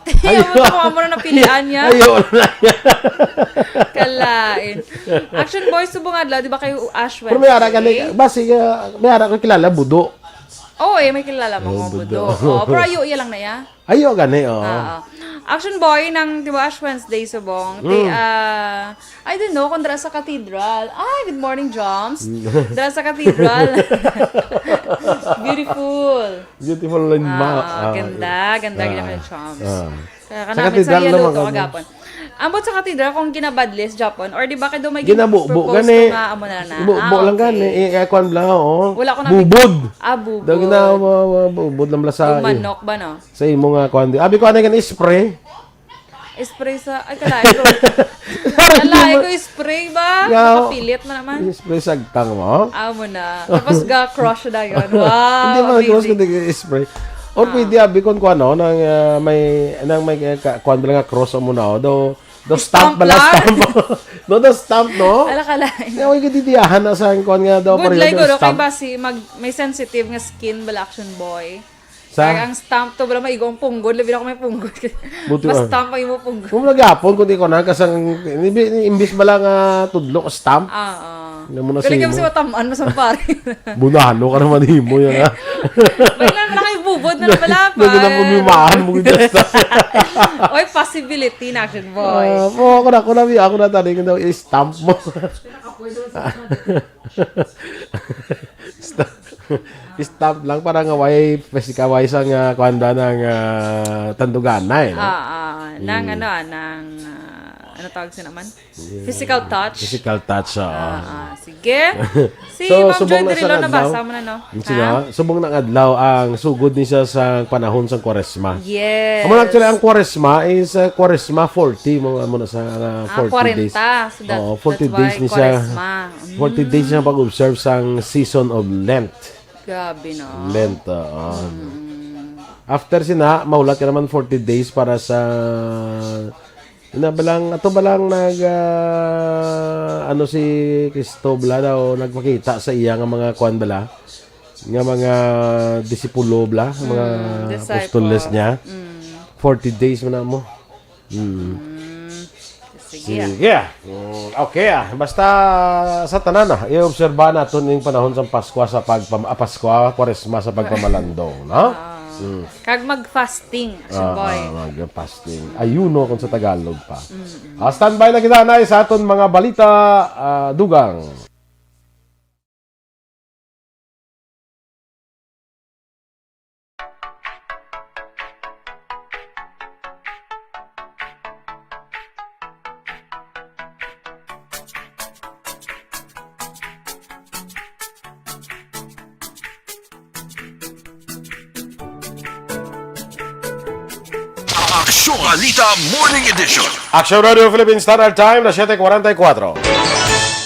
Ayaw mo, mo na napilian niya. Ayaw na. Kalain. Action Boy, subong adlaw, di ba kayo Ash Wednesday? Pero may ara ka ni, basi, ah, may ara ko kilala, Budo. Oo eh, may kilala mo Oh, nga Budo. Budo. Oh, pero ayo iya lang na ya. Ayaw gani, oh. Oo. Action Boy, nang, di ba, Ash Wednesday, subong? Ti, Mm. ah, I don't know, kung dira sa cathedral. Ay, good morning, Joms. Dira sa cathedral. Beautiful. Beautiful line ma. Ah, ganda, ganda ah, gina kay Joms. ah. Kaya Sa kanapit sa cathedral iya naman luto kamo. Kagapon. Ambot sa cathedral, kung ginabadlis, Japon, or di ba kayo may Ginabubo, propose gani. Nga, amo na na. Bubo Ah, lang okay. gani. Eh, eh, kuwan lang, oh. Wala ko na Bubod. Ah, bubod. Daw gina, ma-, ma-, bubod lang bala sa, Yung manok ba, no? Sa imo nga, kuwan di. Abi ko, ano gani, spray? Spray sa, ay, kalain ko. Kalain ko, spray ba? Nga, oh. Nakapilit na naman. Spray sa agtang mo? Amo na. Tapos ga crush na yun. Wow, Hindi man, amazing. Gusto ko spray. Or pwede, abi, kung kuwan, no, nang, ah, may, nang may, ah, ka-, kuwan, bala nga cross mo na, oh. Daw, daw stamp Stamp bala, lang. stamp. No, daw stamp, no? Ala, kalain. Nga, may gadidiyahan na sa kuwan nga daw, Good pareho lay, daw guro, kay stamp. Basi, mag, may sensitive nga skin bala, Action Boy. Sa? Kaya ang stamp to, bala, maigo ang punggod, labi na ko may punggod. Buti Mas man. Stamp ang imo punggod. Kung nagyapon, kung di ko na, kasang, imbis bala nga tudlo, stamp. Ah, ah. Ano mo na Pero sa kaya imo? Siya tamaan, masampari. Bunahano ka naman himo yan, ha? May lang lang kayo bubod na naman pa. Nagdala mo yung mahan mo, just. Oy, possibility na, Action Boy. Ah, mo, ako na, ako na, ako na, tali ko daw, i-stamp mo. Stamp. Stamp lang para nga way, pwes ka way sa nga, kuwan da ng, ah, tanduganay, no? Ah, ah, nang ano, ah, nang, ah, ano tawag siya naman? Physical touch. Physical touch, ah. Ah, ah, sige. Si So, Ma'am subong Joy na sa Dirilo, adlaw. Nabasa mo na, no? Sino? Ha? Subong ng adlaw ang sugod ni siya sa panahon sa Kwaresma. Yes. Amo na, actually, ang Kwaresma is, uh, Kwaresma forty, mga amo na sa, uh, Ah, forty days. kwarenta. So that, Oo, forty that's days why ni siya. Kwaresma. Mm. Forty days niya pag-observe sang season of Lent. Grabe, no? Lent, oo. After sina, mahulat ka naman forty days para sa, ina balang, ato balang nag, ah, ano, si Cristo bala daw, nagpakita sa iya nga mga kuan bala, nga mga disipulo bala, mga Mm, disciple. apostoles niya. Mm. Forty days man na mo. Mm. Mm. Sige. Sige. Mm, okay, ah. Basta sa tanan, ah, i-obserba naton ning panahon sa Paskwa sa pagpam-, ah, Paskwa, Kwaresma sa pagpamalandong, no? Ah. Mm. Kag mag-fasting, Action Ah, Boy. ah, mag-fasting. Ayuno kung sa Tagalog pa. Ah, standby na kita na sa aton mga balita, ah, dugang. Aksyon Balita Morning Edition. Action Radio Philippine Standard Time, las siete cuarenta y cuatro.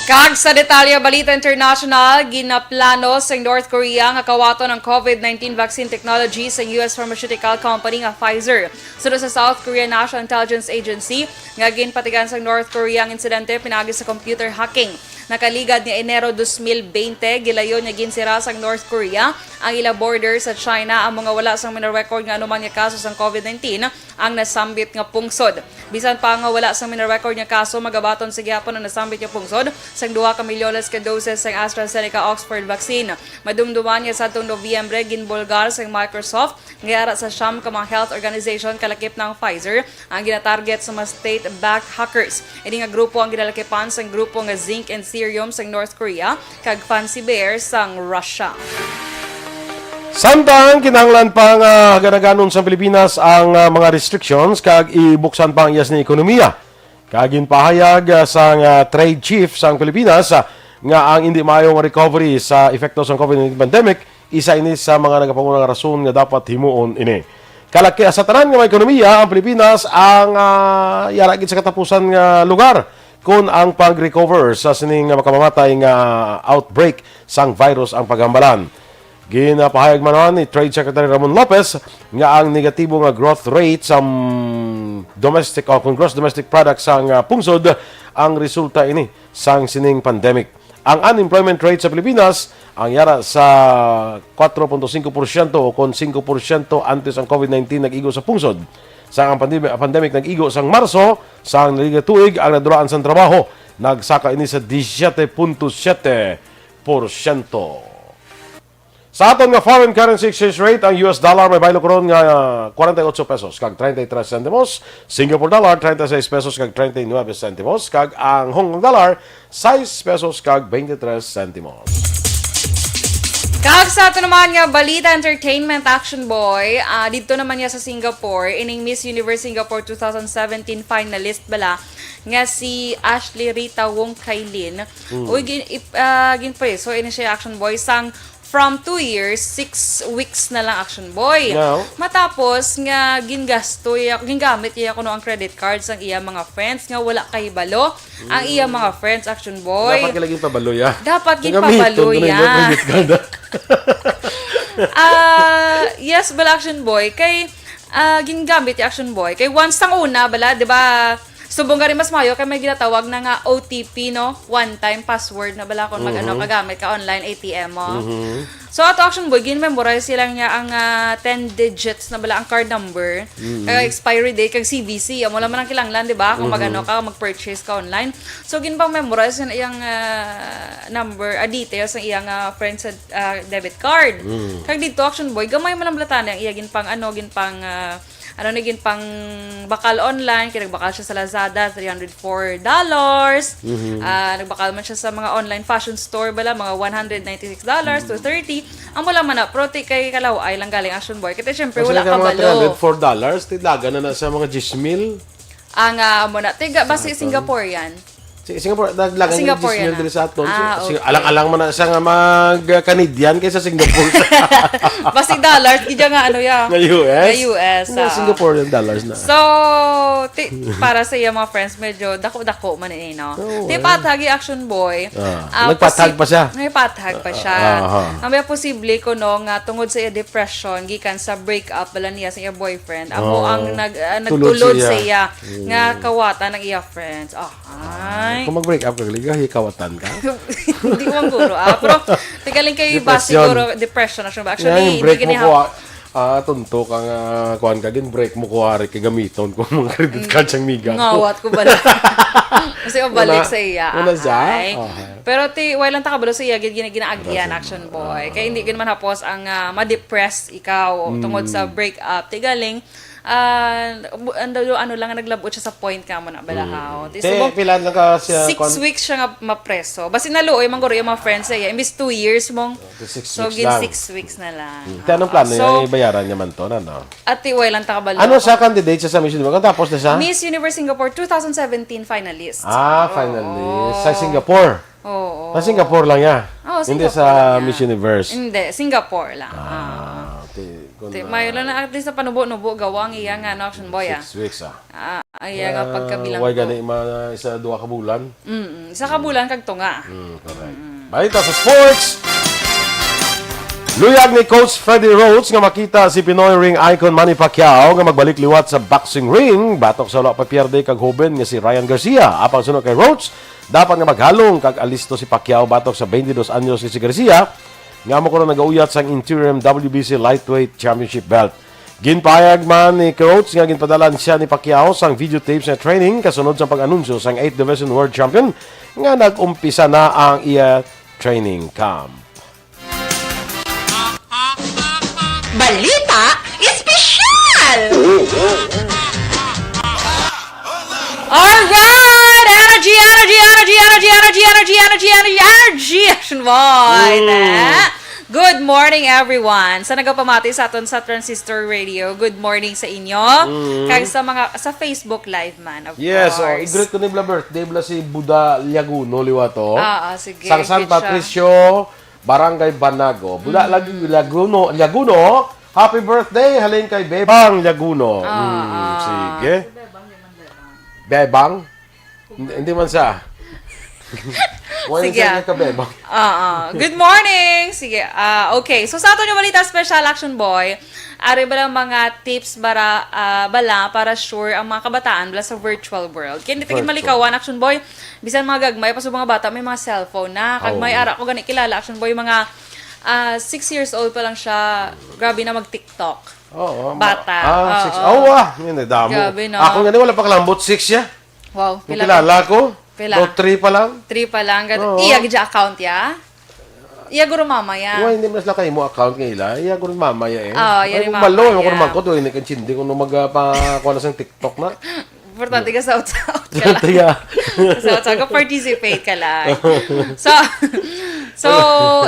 Kag sa detalye, balita international, ginaplano sa North Korea nga kawaton ang COVID nineteen vaccine technology sa U S pharmaceutical company nga Pfizer. Suno sa South Korea National Intelligence Agency, nga ginpatigan sa North Korea ang insidente pinaagi sa computer hacking. Nakaligad ni Enero dos mil veinte, gilayon nga ginsira sang North Korea ang ila border sa China, amo nga wala sang mina-record nga anuman nga kaso sang COVID nineteen ang nasambit nga pungsod. Bisan pa nga wala sang mina-record nga kaso, magabaton sa gihapon ang nasambit nga pungsod sang duha ka milyones ka doses sang AstraZeneca Oxford vaccine. Madumduman nga sadtong Nobyembre, ginbulgar sang Microsoft nga ara sa siyam ka mga health organization, kalakip na ang Pfizer, ang ginatarget sa mga state-backed hackers. Ini nga grupo ang ginalakipan sang grupo nga Zinc and Serum sang North Korea kag Fancy Bear sang Russia. Samtang kinahanglan pa nga haganaganon sa Pilipinas ang, ah, mga restrictions kag ibuksan pa ang iyas ni ekonomiya. Kag ginpahayag, ah, sang, ah, trade chief sang Pilipinas, ah, nga ang indi maayong recovery sa epekto sang COVID nineteen pandemic Isa ini sa mga nagapangunang rason nga dapat himuon ini. Kalaki sa tanan nga mga ekonomiya ang Pilipinas ang, ah, yara gid sa katapusan nga lugar kon ang pag-recover sa sining makamamatay nga outbreak sang virus ang paghambalan. Ginapahayag man ni Trade Secretary Ramon Lopez nga ang negatibo nga growth rate sa domestic o kung gross domestic product sang, ah, pungsod ang resulta ini sang sining pandemic. Ang unemployment rate sa Pilipinas ang yara sa kwatro punto singko porsyento o kon singko porsyento antes ang covid nineteen nag-igo sa pungsod. Sa ang pandem-, pandemic nag-igo sang Marso, sang naliga tuig ang nadulaan sang trabaho, nagsaka ini sa disisyete punto siyete porsyento. Sa aton nga foreign currency exchange rate, ang U S dollar may baylo karon nga, ah, kwarenta y ocho pesos kag treinta y tres centimos, Singapore dollar treinta y seis pesos kag treinta y nueve centimos, kag ang Hong Kong dollar sais pesos kag twenty-three centimos. Kag sa ato naman nga balita, entertainment, Action Boy, ah, didto naman niya sa Singapore, ining Miss Universe Singapore two thousand seventeen finalist bala nga si Ashley Rita Wong Kailin. Mm. Uy, gin-, ip-, ah, ginpreso ini siya, Action Boy, sang from two years, six weeks na lang, Action Boy. Now? Matapos nga gingasto iya, gingamit iya kuno ang credit card sang iya mga friends nga wala kahibalo ang iya mga friends, Action Boy. Dapat ka lagi pabaloy, ah. Dapat Nagamiton ginpabaloy, ko na yung ah. credit card, ah. Ah, yes, bala, Action Boy. Kay, ah, gingamit yung Action Boy. Kay once sang una, bala, di ba, subong gani mas mayo kay may ginatawag na nga O T P, no? One time password na bala kung mag-ano, Mhm. kagamit ka online A T M mo. Mhm. So, ato, Action Boy, gin-memorize sila niya ang, ah, ten digits na bala ang card number. Mm. Kag expiry date, kag C V C. Amo lang man ang kinahanglan, di ba? Kung Mhm. mag-ano ka, mag-purchase ka online. So, ginpang-memorize yun iyang, ah, number, ah, details ng iyang, ah, friends sa, ah, debit card. Mm. Kag dito, Action Boy, gamay man ang bala tani ang iya ginpang, ano, ginpang, ah, ano ni, ginpang bakal online, kay nagbakal siya sa Lazada, three hundred four dollars. Mhm. Ah, nagbakal man siya sa mga online fashion store bala, mga one hundred ninety-six dollars to thirty. Amo lang man na, pero ti kay kalaw-ay lang galing, Action Boy. Kay ti, syempre, Mas wala lang ka mga kabalo. three hundred four dollars, ti laga na na sa mga diyes mil. Ang, ah, amo na. Tiga, basi Sa aton. Singaporean. Si Singapore, naglagan yung Singaporean diyes mil na. diri sa aton. Ah, Si-, sing-, okay. alang-alang man na siya nga mag, ah, Canadian kaysa Singapore. Basi dollars, gid nga ano ya. Nga U S? Nga U S, Nga ah. Singaporean dollars na. So, ti-, para sa iya mga friends, medyo dako-dako man ini, no? Oo, Ti eh. pathag, Action Boy. Ah, Ah, nagpathag posi-, pa siya? Nagpathag pa siya. Ah, aha. Ang may posible kuno nga tungod sa iya depression, gikan sa break-up bala niya sa iya boyfriend, amo Oh. ang nag-, ah, Tulod nagtulod siya. sa iya Mm. nga kawatan ang iya friends. Ah, ay. Kung mag-break up ka, galing ka, hikawatan ka? Hindi man guro, ah. Pero, ti galing kay iba Depression. siguro, depression, Action Boy. Actually, Yan, hindi break mo gani ko, ha- ah, ah, tunto ka nga, kuwan ka, gin-break mo ko, ari, kay gamiton ko mga credit Mm. card sang miga ko. Ngawat ko bala. Kasi mabalik Una, sa iya. una siya? Ay. Okay. Pero ti, wala lang takabalo sa iya, gid gina-, ginaagyan, Action Boy. Ah. Kaya hindi gid man hapos ang, ah, ma-depress ikaw Mm. tungod sa break up. Ti galing, ah, bu-, ano, ano lang, naglabot siya sa point ka mo na balahaw. Mm. Ti Te, subong, pila lang ka siya, six kwan? weeks siya nga mapreso. Basi naluoy, man guro yung mga friends sa iya. Imbis two years mong, Te, six so, weeks gin lang. six weeks na lang. Mm. Te, anong Ah, plano so, niya? Ibayaran niya man to, ano? Ati, way lang takabalo. Ano sa candidate siya sa Miss Universe? Ang tapos na siya? Miss Universe Singapore two thousand seventeen finalist. Ah, Oo. finalist. Sa Singapore? Oo. Sa Singapore lang niya? Oo, Hindi Singapore sa lang niya. Miss Universe? Hindi, Singapore lang. Ah, Ah. ti-, kung Ti-, na- may lang na at least na panubo-nubo gawang iya nga, no, Action Boy, ah. Six weeks, ah. Ah, iya nga Ah, pagkabilang way ko. gani ma-, isa, duha ka bulan? Mm, isa ka bulan kag tunga. Mm, correct. Mm. Balita sa sports. Luyag ni Coach Freddie Roach nga makita si Pinoy ring icon Manny Pacquiao nga magbalik liwat sa boxing ring batok sa wala pa pierde kag hoben nga si Ryan Garcia. Apang suno kay Roach, dapat nga maghalong kag alisto si Pacquiao batok sa twenty-dos anyos ni si Garcia nga amo kuno nagauyat sang interim W B C Lightweight Championship belt. Ginpahayag man ni Coach nga ginpadala siya ni Pacquiao sang videotapes nga training kasunod sa pag-anunsyo sang eighth Division World Champion nga nag-umpisa na ang iya training camp. Balita Espesyal! Alright! Energy, energy, energy, energy, energy, energy, energy, energy, energy, Action Boy! Mm. Na? Good morning, everyone. Sa nagapamati sa aton sa Transistor Radio, good morning sa inyo. Mm. Kag sa mga, sa Facebook Live man, of Yes, oh, course. i-greet ko ni bla birthday bla si Buda Liaguno, liwa to. Ah, ah, sige, Sang San good siya. Patricio, Barangay Banago. Bula, Lag-, Laguno, Laguno. Happy birthday, halin kay Bebang Laguno. Ah, Mm, ah. Sige. Bebang? Hindi, hindi man siya. Wala Sige, siya ah. Nagkabebang. Ah, ah. Good morning! Sige, ah, okay. So, sa ato nga balita, special action boy, ari ba lang mga tips para, ah, bala para sure ang mga kabataan bala sa virtual world? Kaya hindi Virtual. Malikawan, action boy. Bisan mga gagmay pa sa mga bata, may mga cellphone na. Kag Oo. May ara ko gani kilala, action boy, mga, ah, six years old pa lang siya. Grabe na mag-TikTok. Oo, ma-, Bata. Ah, six. Oo. Oh, ah, yun, eh, damo. Grabe, no? Ako nga ni, wala pa kalambot, six siya. Wow, Yung pila kilala ko, pila? About three pa lang. Three pa lang. Gat-, Oo. Iya, gid siya account, ya? Iya, guro mama, ya. Why, hindi man sila kayo mo account nga ila? Iya, guro mama, ya, eh. Oo, iya, Ay, ni mama, malo, yung ya. Kurman ko, doon, hindi ka intindi kung ano mag, ah, pa, kuha na sa TikTok na. Importante ka sa out-out ka lang. Tiya. Sa out-out ka, participate ka lang. So, so,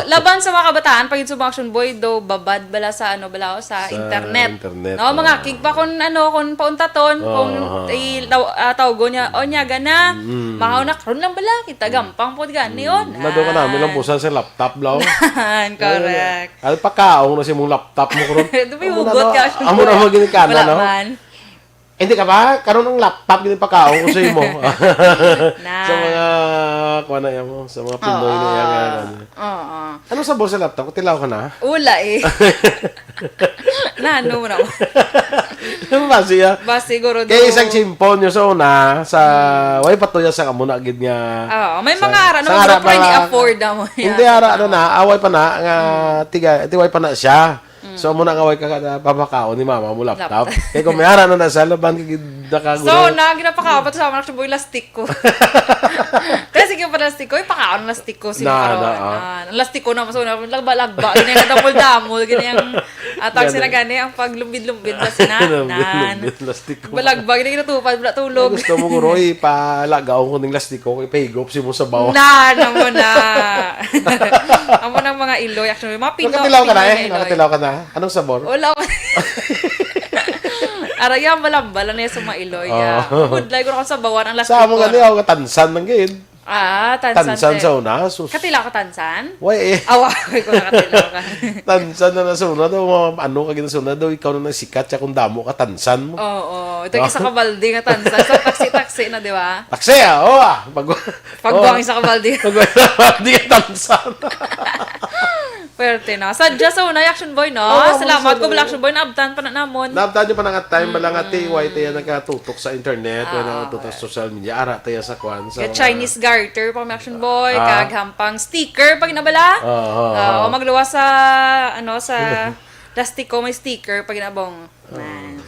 laban sa mga kabataan, pag sa mga action boy, do babad bala sa, ano, bala, sa Sa internet. internet, No, mga oo. Kig pa kung, ano, kung pauntaton, Oo, kung oo. i-, taw-, ah, tawgon niya, o niya, gana, Mm. mahaw na, karon lang bala, kita gampang po, gani, Mm. yun. Nado ka namin lang Ah. Busa sa laptop, law. Yan, correct. Ay, pakaon na si mong laptop mo, karon. Ito may Amo na, hugot no? ka, Amo na, Shimon. Magini ka na, Wala no? man. Hindi ka ba? Karon ang laptop, gini pakaon ko sa imo. Na. Sa mga, kuha na yan mo, sa mga Pinoy na Oo. yan, ano. Oo. Anong sabor sa laptop? Katilaw ka na? Wala eh. Na, ano mo naman? Ano ba siya? Ba, siguro Kaya do- isang chimpon nyo sa una, sa, Hmm. way pa to ya sa amo na gid nga, Oo, may sa, mga ara sa naman, ara pero hindi pa, afford mo yan. Hindi, ara, ano na, away pa na, nga, Mm. tiga, tiway pa na siya. Mm. So, amo na nga way ka na papakaon ni mama mo laptop. Laptop. Kaya kung may ara na na siya, laban ka gid nakaguro. So, na, ginapakaon pa to sa mga action boy, lastiko. Kaya sige pa lastiko, ipakaon lastiko, sino Na, karon? na, ah. Ah, ang lastiko na, so, na, lagba-lagba, ganyan, damol-damol, ganyan, atag Gani. sila gani, ang paglumbid-lumbid na sila. Lumbid-lumbid, Nan. lastiko. Balagba, ganyan, kinatupad, wala tulog. Ay, gusto mo, guro, ipalagaw ko ning lastiko, ipahigop si mo sa bawa. Na, na mo na. Amo nang mga iloy, actually, mga Pinoy, Nakatilaw ka na Pinoy eh, na iloy. Nakatilaw ka na. Anong sabor? Wala. Ara, yan, balambala na yan sa mga iloy, Oo. ya. Budlay ko na kung sabawan ang Sa amo lastiko. gani, ako katansan lang gid. Ah, tansan Tansan din. sa una, sus. Katila ka tansan? Way eh. Awa, ko nakatila ka. Tansan na na sa una daw, mga ano ka gid sa una daw, ikaw na nasikat siya kung damo ka tansan mo. Oo, ito isa ka balde nga tansan. Sa taksi-taksi na, di ba? Taksi, ah, oo, ah. Pag, Pagbuang oo. isa ka balde. Pagbuang isa ka balde, tansan. Pwerte na. Sadya sa una, Action Boy, no? Oo, Salamat ko, masado. Bala Action Boy, naabtan pa na namon. Naabtan nyo pa na nga time, bala nga, Mm. T Y, tayo nagkatutok sa internet, Ah, wala nga tutok sa okay. social media, ara tayo sa kwan, sa Kay mga Chinese garter pa, Action Boy, Ah. kag hampang sticker, pag nabala. Oo, oo, Oo, oo. magluwas sa, ano, sa lastiko, may sticker, pag nabong. Oo. Man.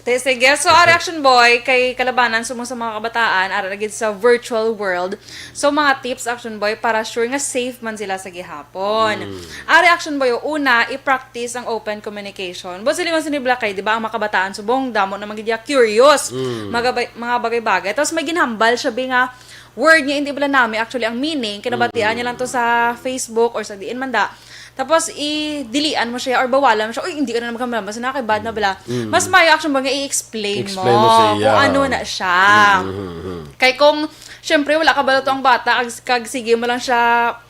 Te, sige. So, ari Action Boy, kay kalabanan sumo sa mga kabataan, ara na gid sa virtual world. So, mga tips, Action Boy, para sure nga safe man sila sa gihapon. Mm. Ari, Action Boy, una, i-practice ang open communication. Bo, sila man sinibla kay, di ba, ang mga kabataan subong, damo na man gid ya curious, Mm. mga gabay-, mga bagay-bagay. Tapos may ginhambal siya, bi, nga word nga hindi bala nami actually ang meaning, kinabatian niya lang to Mm. sa Facebook or sa diin man da. Tapos, i-dilian mo siya or bawalan mo siya, "Uy, hindi ka na naman kamalaman, sa nakakibad na bala." Mm. Mas mayo, Action Boy, nga i-explain mo Explain mo siya, kung yeah. ano na siya. Mm, mm, mm. Kay kung, syempre, wala kabalo to ang bata, kag, kag sige mo lang siya,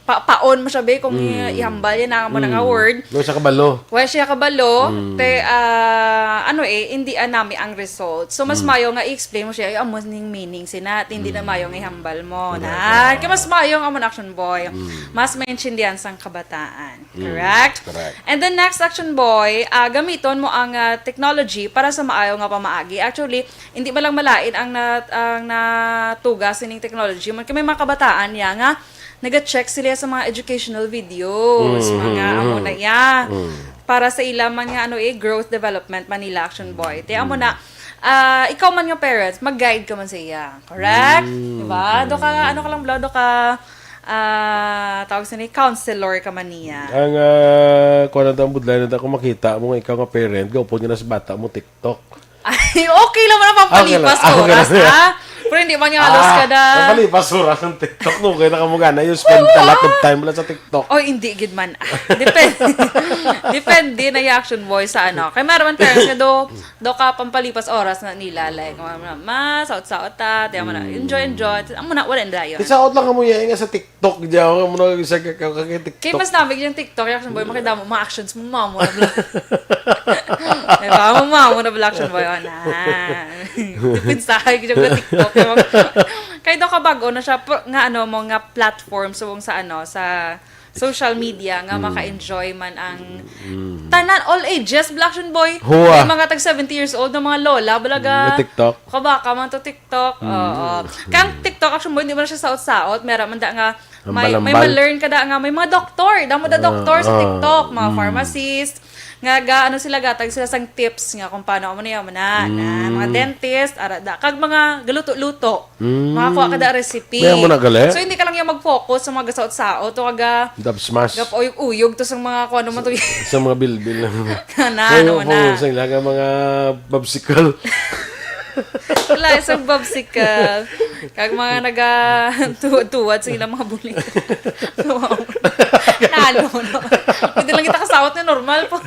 pa, paon mo siya, be, kung Mm. i-, ihambal yan na mo na nga Mm. word. Wala siya kabalo. Wala siya kabalo, Mm. te, ah, ano eh, hindi anami ang result. So, mas Mm. mayo nga i-explain mo siya, "Ay, amo ning meaning, sinat, hindi na Mm. mayo nga ihambal mo." Correct. Na, kaya mas mayo nga mo na, Action Boy. Mm. Mas maintindihan sang kabataan. Mm, Correct? correct. And then next, Action Boy, ah, gamiton mo ang, ah, technology para sa maayo nga pamaagi. Actually, hindi man lang malain ang na-, ang natuga sining technology. Man, kay may mga kabataan ya nga naga-check sila sa mga educational videos, Mm, mga mm, amo na ya. Mm. Para sa ila man nga, ano, eh, growth development man nila, Action Boy. Te, amo Mm. na, ah, ikaw man nga parents, mag-guide ka man sa iya. Correct? Mm, Diba? Do ka, mm. ano ka lang, bro, do ka, ah, tawag sa ni, counselor ka man niya. Ang, ah, kuwan na to, ang budlay na to, kung makita mo nga ikaw nga parent, gaupon ka na sa bata mo, TikTok. Ay, okay lang man ang Okay lang. pampalipas Ah, okay oras, lang. ha? Pero hindi man nga halos Ah, kada Napalipas oras ng TikTok, no? Kaya nakamugana, you spend a lot of time lang sa TikTok. Oh, hindi gid man. Ah, depende. Depende na yung action boy sa ano. Kay meron man parents nga do, do ka pampalipas oras na nila. Like, ma, ma, ma, saot-saot ta, tiyan mo na, enjoy, enjoy. Amo na, wala na dayon. Isaot lang kamo yan nga sa TikTok, di ako mo na sa ka- ka- ka- TikTok. Kay mas namig yung TikTok, yung action boy, makita mo, mga actions mo, mamo na vlog. Diba? Mo, mamo na vlog, action boy, oh, na. Dipinsahay ko yung TikTok. Yung mga, kay do kabago na siya, pro- nga ano mo, nga platform, subong sa ano, sa social media, nga maka-enjoy man ang tanan, all ages, Black Action Boy. Hua. May mga tag seventy years old na mga lola, balaga. May TikTok. Kabaka man to TikTok. Oo. Kang TikTok, action boy, hindi man siya saot-saot. Meron man da nga, may, may Ambal-ambal. ma-learn ka da nga, may mga doktor. Damo da Ah, doktor sa ah. TikTok, mga Mm. pharmacist. Nga ga, ano sila, gatag sila sang tips nga kung paano, amo na yan, amo na, na, mga Mm. dentist, ara, da, kag mga galuto-luto. Mm. Makakuha ka da recipe. May amo na gali? So, hindi ka lang yung mag-focus sa mga gasaot-saot o kaga Dab smash. gap-uyog-uyog to sa mga kung ano man to. Sa mga bilbil. Na, May ano na. Sa ila nga mga babsikal. Wala, isang babsikal. Kag mga naga tuwad-tuwad sa ilang mga bulig. Wow. Nalo, no? Pwede lang kita kasawat na normal po.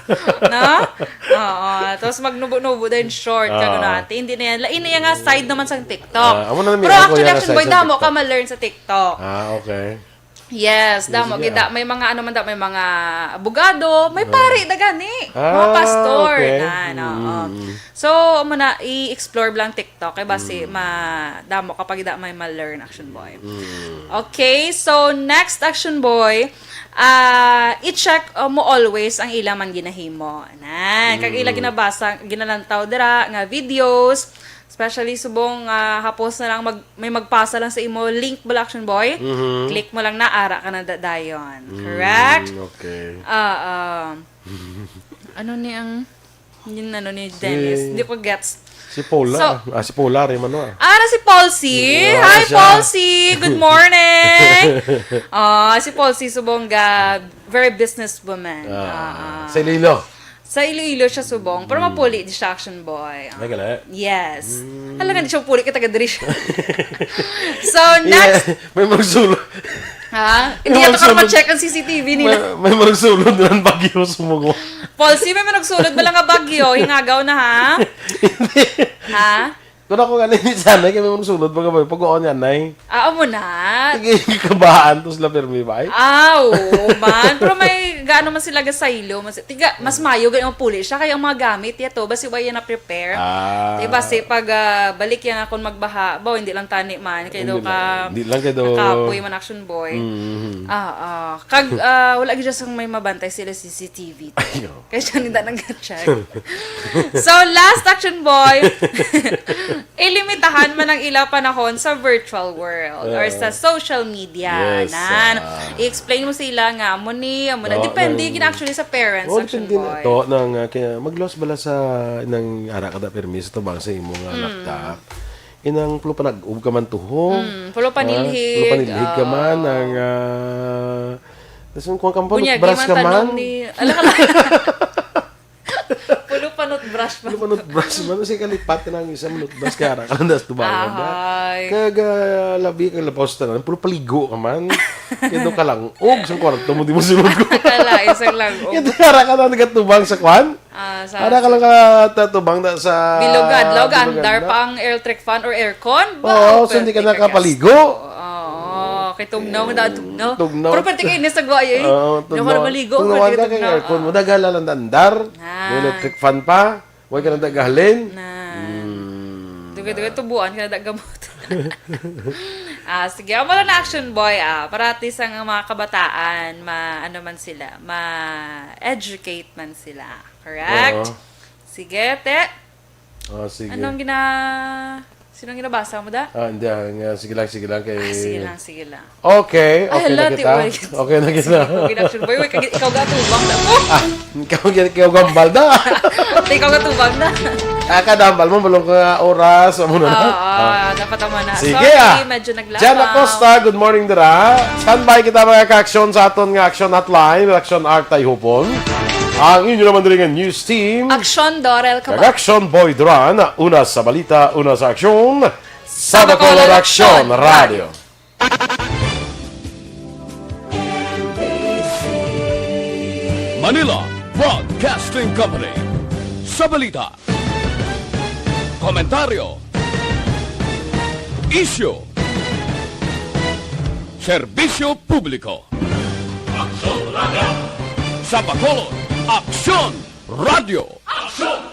No? Oo. Tapos magnubo-nubo din short. Kag Ah. ano, ate, hindi na yan. Lain na yan nga side naman sa TikTok. Ah, amo na lang, Pero ako actually, yan, action side boy, sa damo TikTok. ka ma-learn sa TikTok. Ah, okay. Yes, Sige, damo sige, gid, ah. may mga ano man da, may mga abogado, may Ah. pari da gani, mga Ah, pastor okay. na, no, Mm, oh. mm. So, amo na, i-explore lang TikTok kay basi Mm. ma damo ka pa gid may ma-learn, action boy. Mm. Okay, so next, action boy, ah, i-check, uh, mo always ang ila man ginahimo. Nan, kag ila Mm. ginabasa, ginalantaw dira nga videos, especially subong, ah, hapos na lang mag May magpasa lang sa imo link bala, action boy. Mhm. Click mo lang na, ara ka na da-, dayon. Mm, Correct? okay. Ah, ah. Ano ni ang, yun ano ni Si, Dennis? Hindi ko gets. si Paula. So, Ah, si Paula, rin man, ah. Ah, na si Paul C. Ah, Hi, siya. Paul C. Good morning. Ah, si Paul C subong ga, very businesswoman. Ah, Ah, ah. sa Iloilo. Sa Iloilo siya subong, pero Mm. mapuli di siya, action boy. Ay, gali. Yes. Mm. Hala nga, di siya mapuli kay taga diri siya. So, next. Yeah, may magsulod. Ha? Hindi May ato ka magsulod. ma-check ang C C T V nila. May, may magsulod ng bagyo sumugo. Paul C, may managsulod ba lang nga bagyo? Hingagaw na, ha? Hindi. Ha? Kung ako nga, ni sana, kami mong sulod, mga boy, pag-uon yan, nay. Ah, amo na. Sige, kabaan, to sila, permi ba, ay? Ah, oo man. Pero may gaano man sila gasaylo, mas, tiga, mas mayo gani ang puli siya, kaya ang mga gamit, yato, basi ba yan na-prepare? Ah. Diba, si pag, ah, balik yan akong magbaha, ba, hindi lang tani man, kaya Hindi daw ka, lang. Hindi lang, kaya daw nakapoy man, action boy. Mm-hmm. Ah, ah. Kag, ah, wala gid siya sang may mabantay sila C C T V. Ayaw. Kaya siya nila nag-check. So, last, action boy, ilimitahan man ang ila panahon sa virtual world or sa Ah. social media. Yes, Nan, ah. i-explain mo sa ila nga, amo ni, amo na. Oo, Depende nang gid actually sa parents, Oh, action depende na boy. to. Nang, ah, kaya mag-loss bala sa, nang ara ka da permi sa tubang sa imo nga Hmm. laptop. Inang pulo panag-ub ka man tuho. Hmm, pulo Ah, panilhig, pulo panilhig ka man, oo. Ang, ah, tas yung kuwan ka man, Bunyagi brush man ka tanong man. ni, ala ka lang. Pulo panot brush man. Pulo panot brush man. Kasi kalipat ka na ang isa, manot brush ka, ara ka lang das tubangan na. Ahay. Kag, ah, labi kang lapaw sa tanan, pulo paligo ka man. Kaya doon ka lang, og sa kwarto mo, di mo sinod ko. Kala, isang lang, og. Kaya doon, ara ka na nagatubang sa kwan? Ah, sa Ara ka lang ka tatubang na sa Bilog nga adlaw, ga andar Bilog nga pa adlaw. ang electric fan or aircon. Ba, Oo, so pwerte hindi ka ka, guys. nakapaligo. Oo, kay tugnaw, nga tugnaw. Tugnaw. Pero pwerte kayo, nasa gwa, eh. Oo, Hindi ako tugnaw. na maligo, Tugnawan pwerte ka kay tugnaw. aircon mo, Oo. dagala lang andar. Nice. May electric fan pa. Huwag ka na dagahalin. Na. Hmm. Duga-duga, tubuan ka na da gamot. Ah, sige, amo lang na action boy, ah. Parati sa nga mga kabataan, ma-, ano man sila, ma-educate man sila. Correct? Oo. Sige, te. Ah, sige. Anong gina-, sinong ginabasa mo, da? Ah, hindi, ah, nga, sige lang, sige lang, kay Ah, sige lang, sige lang. Okay, Ay, okay na hala, kita. ti, oy. Okay na kita. Sige, okay na, action boy. Uy, kag-, ikaw gatubang na po. Ah, ikaw, ikaw gambal na. Ikaw gatubang na. Ah, kadambal mo, balong ka oras, amo na na. Oo, Ah. dapat tama na. Sige, Sorry, ah. medyo naglabang. Jan Acosta, good morning, dira. Standby kita, mga ka-aksyon, sa aton nga action hotline, action art tay hupon. Ang inyo naman diri nga news team. Action Dorel Kag Kabak. action boy Duran, una sa balita, una sa aksyon. Sa Bacolod Aksyon Radio. Manila Broadcasting Company. Sa balita, komentaryo, isyu, serbisyo publiko. Aksyon Radio. Sa Bacolod, Aksyon Radio. Aksyon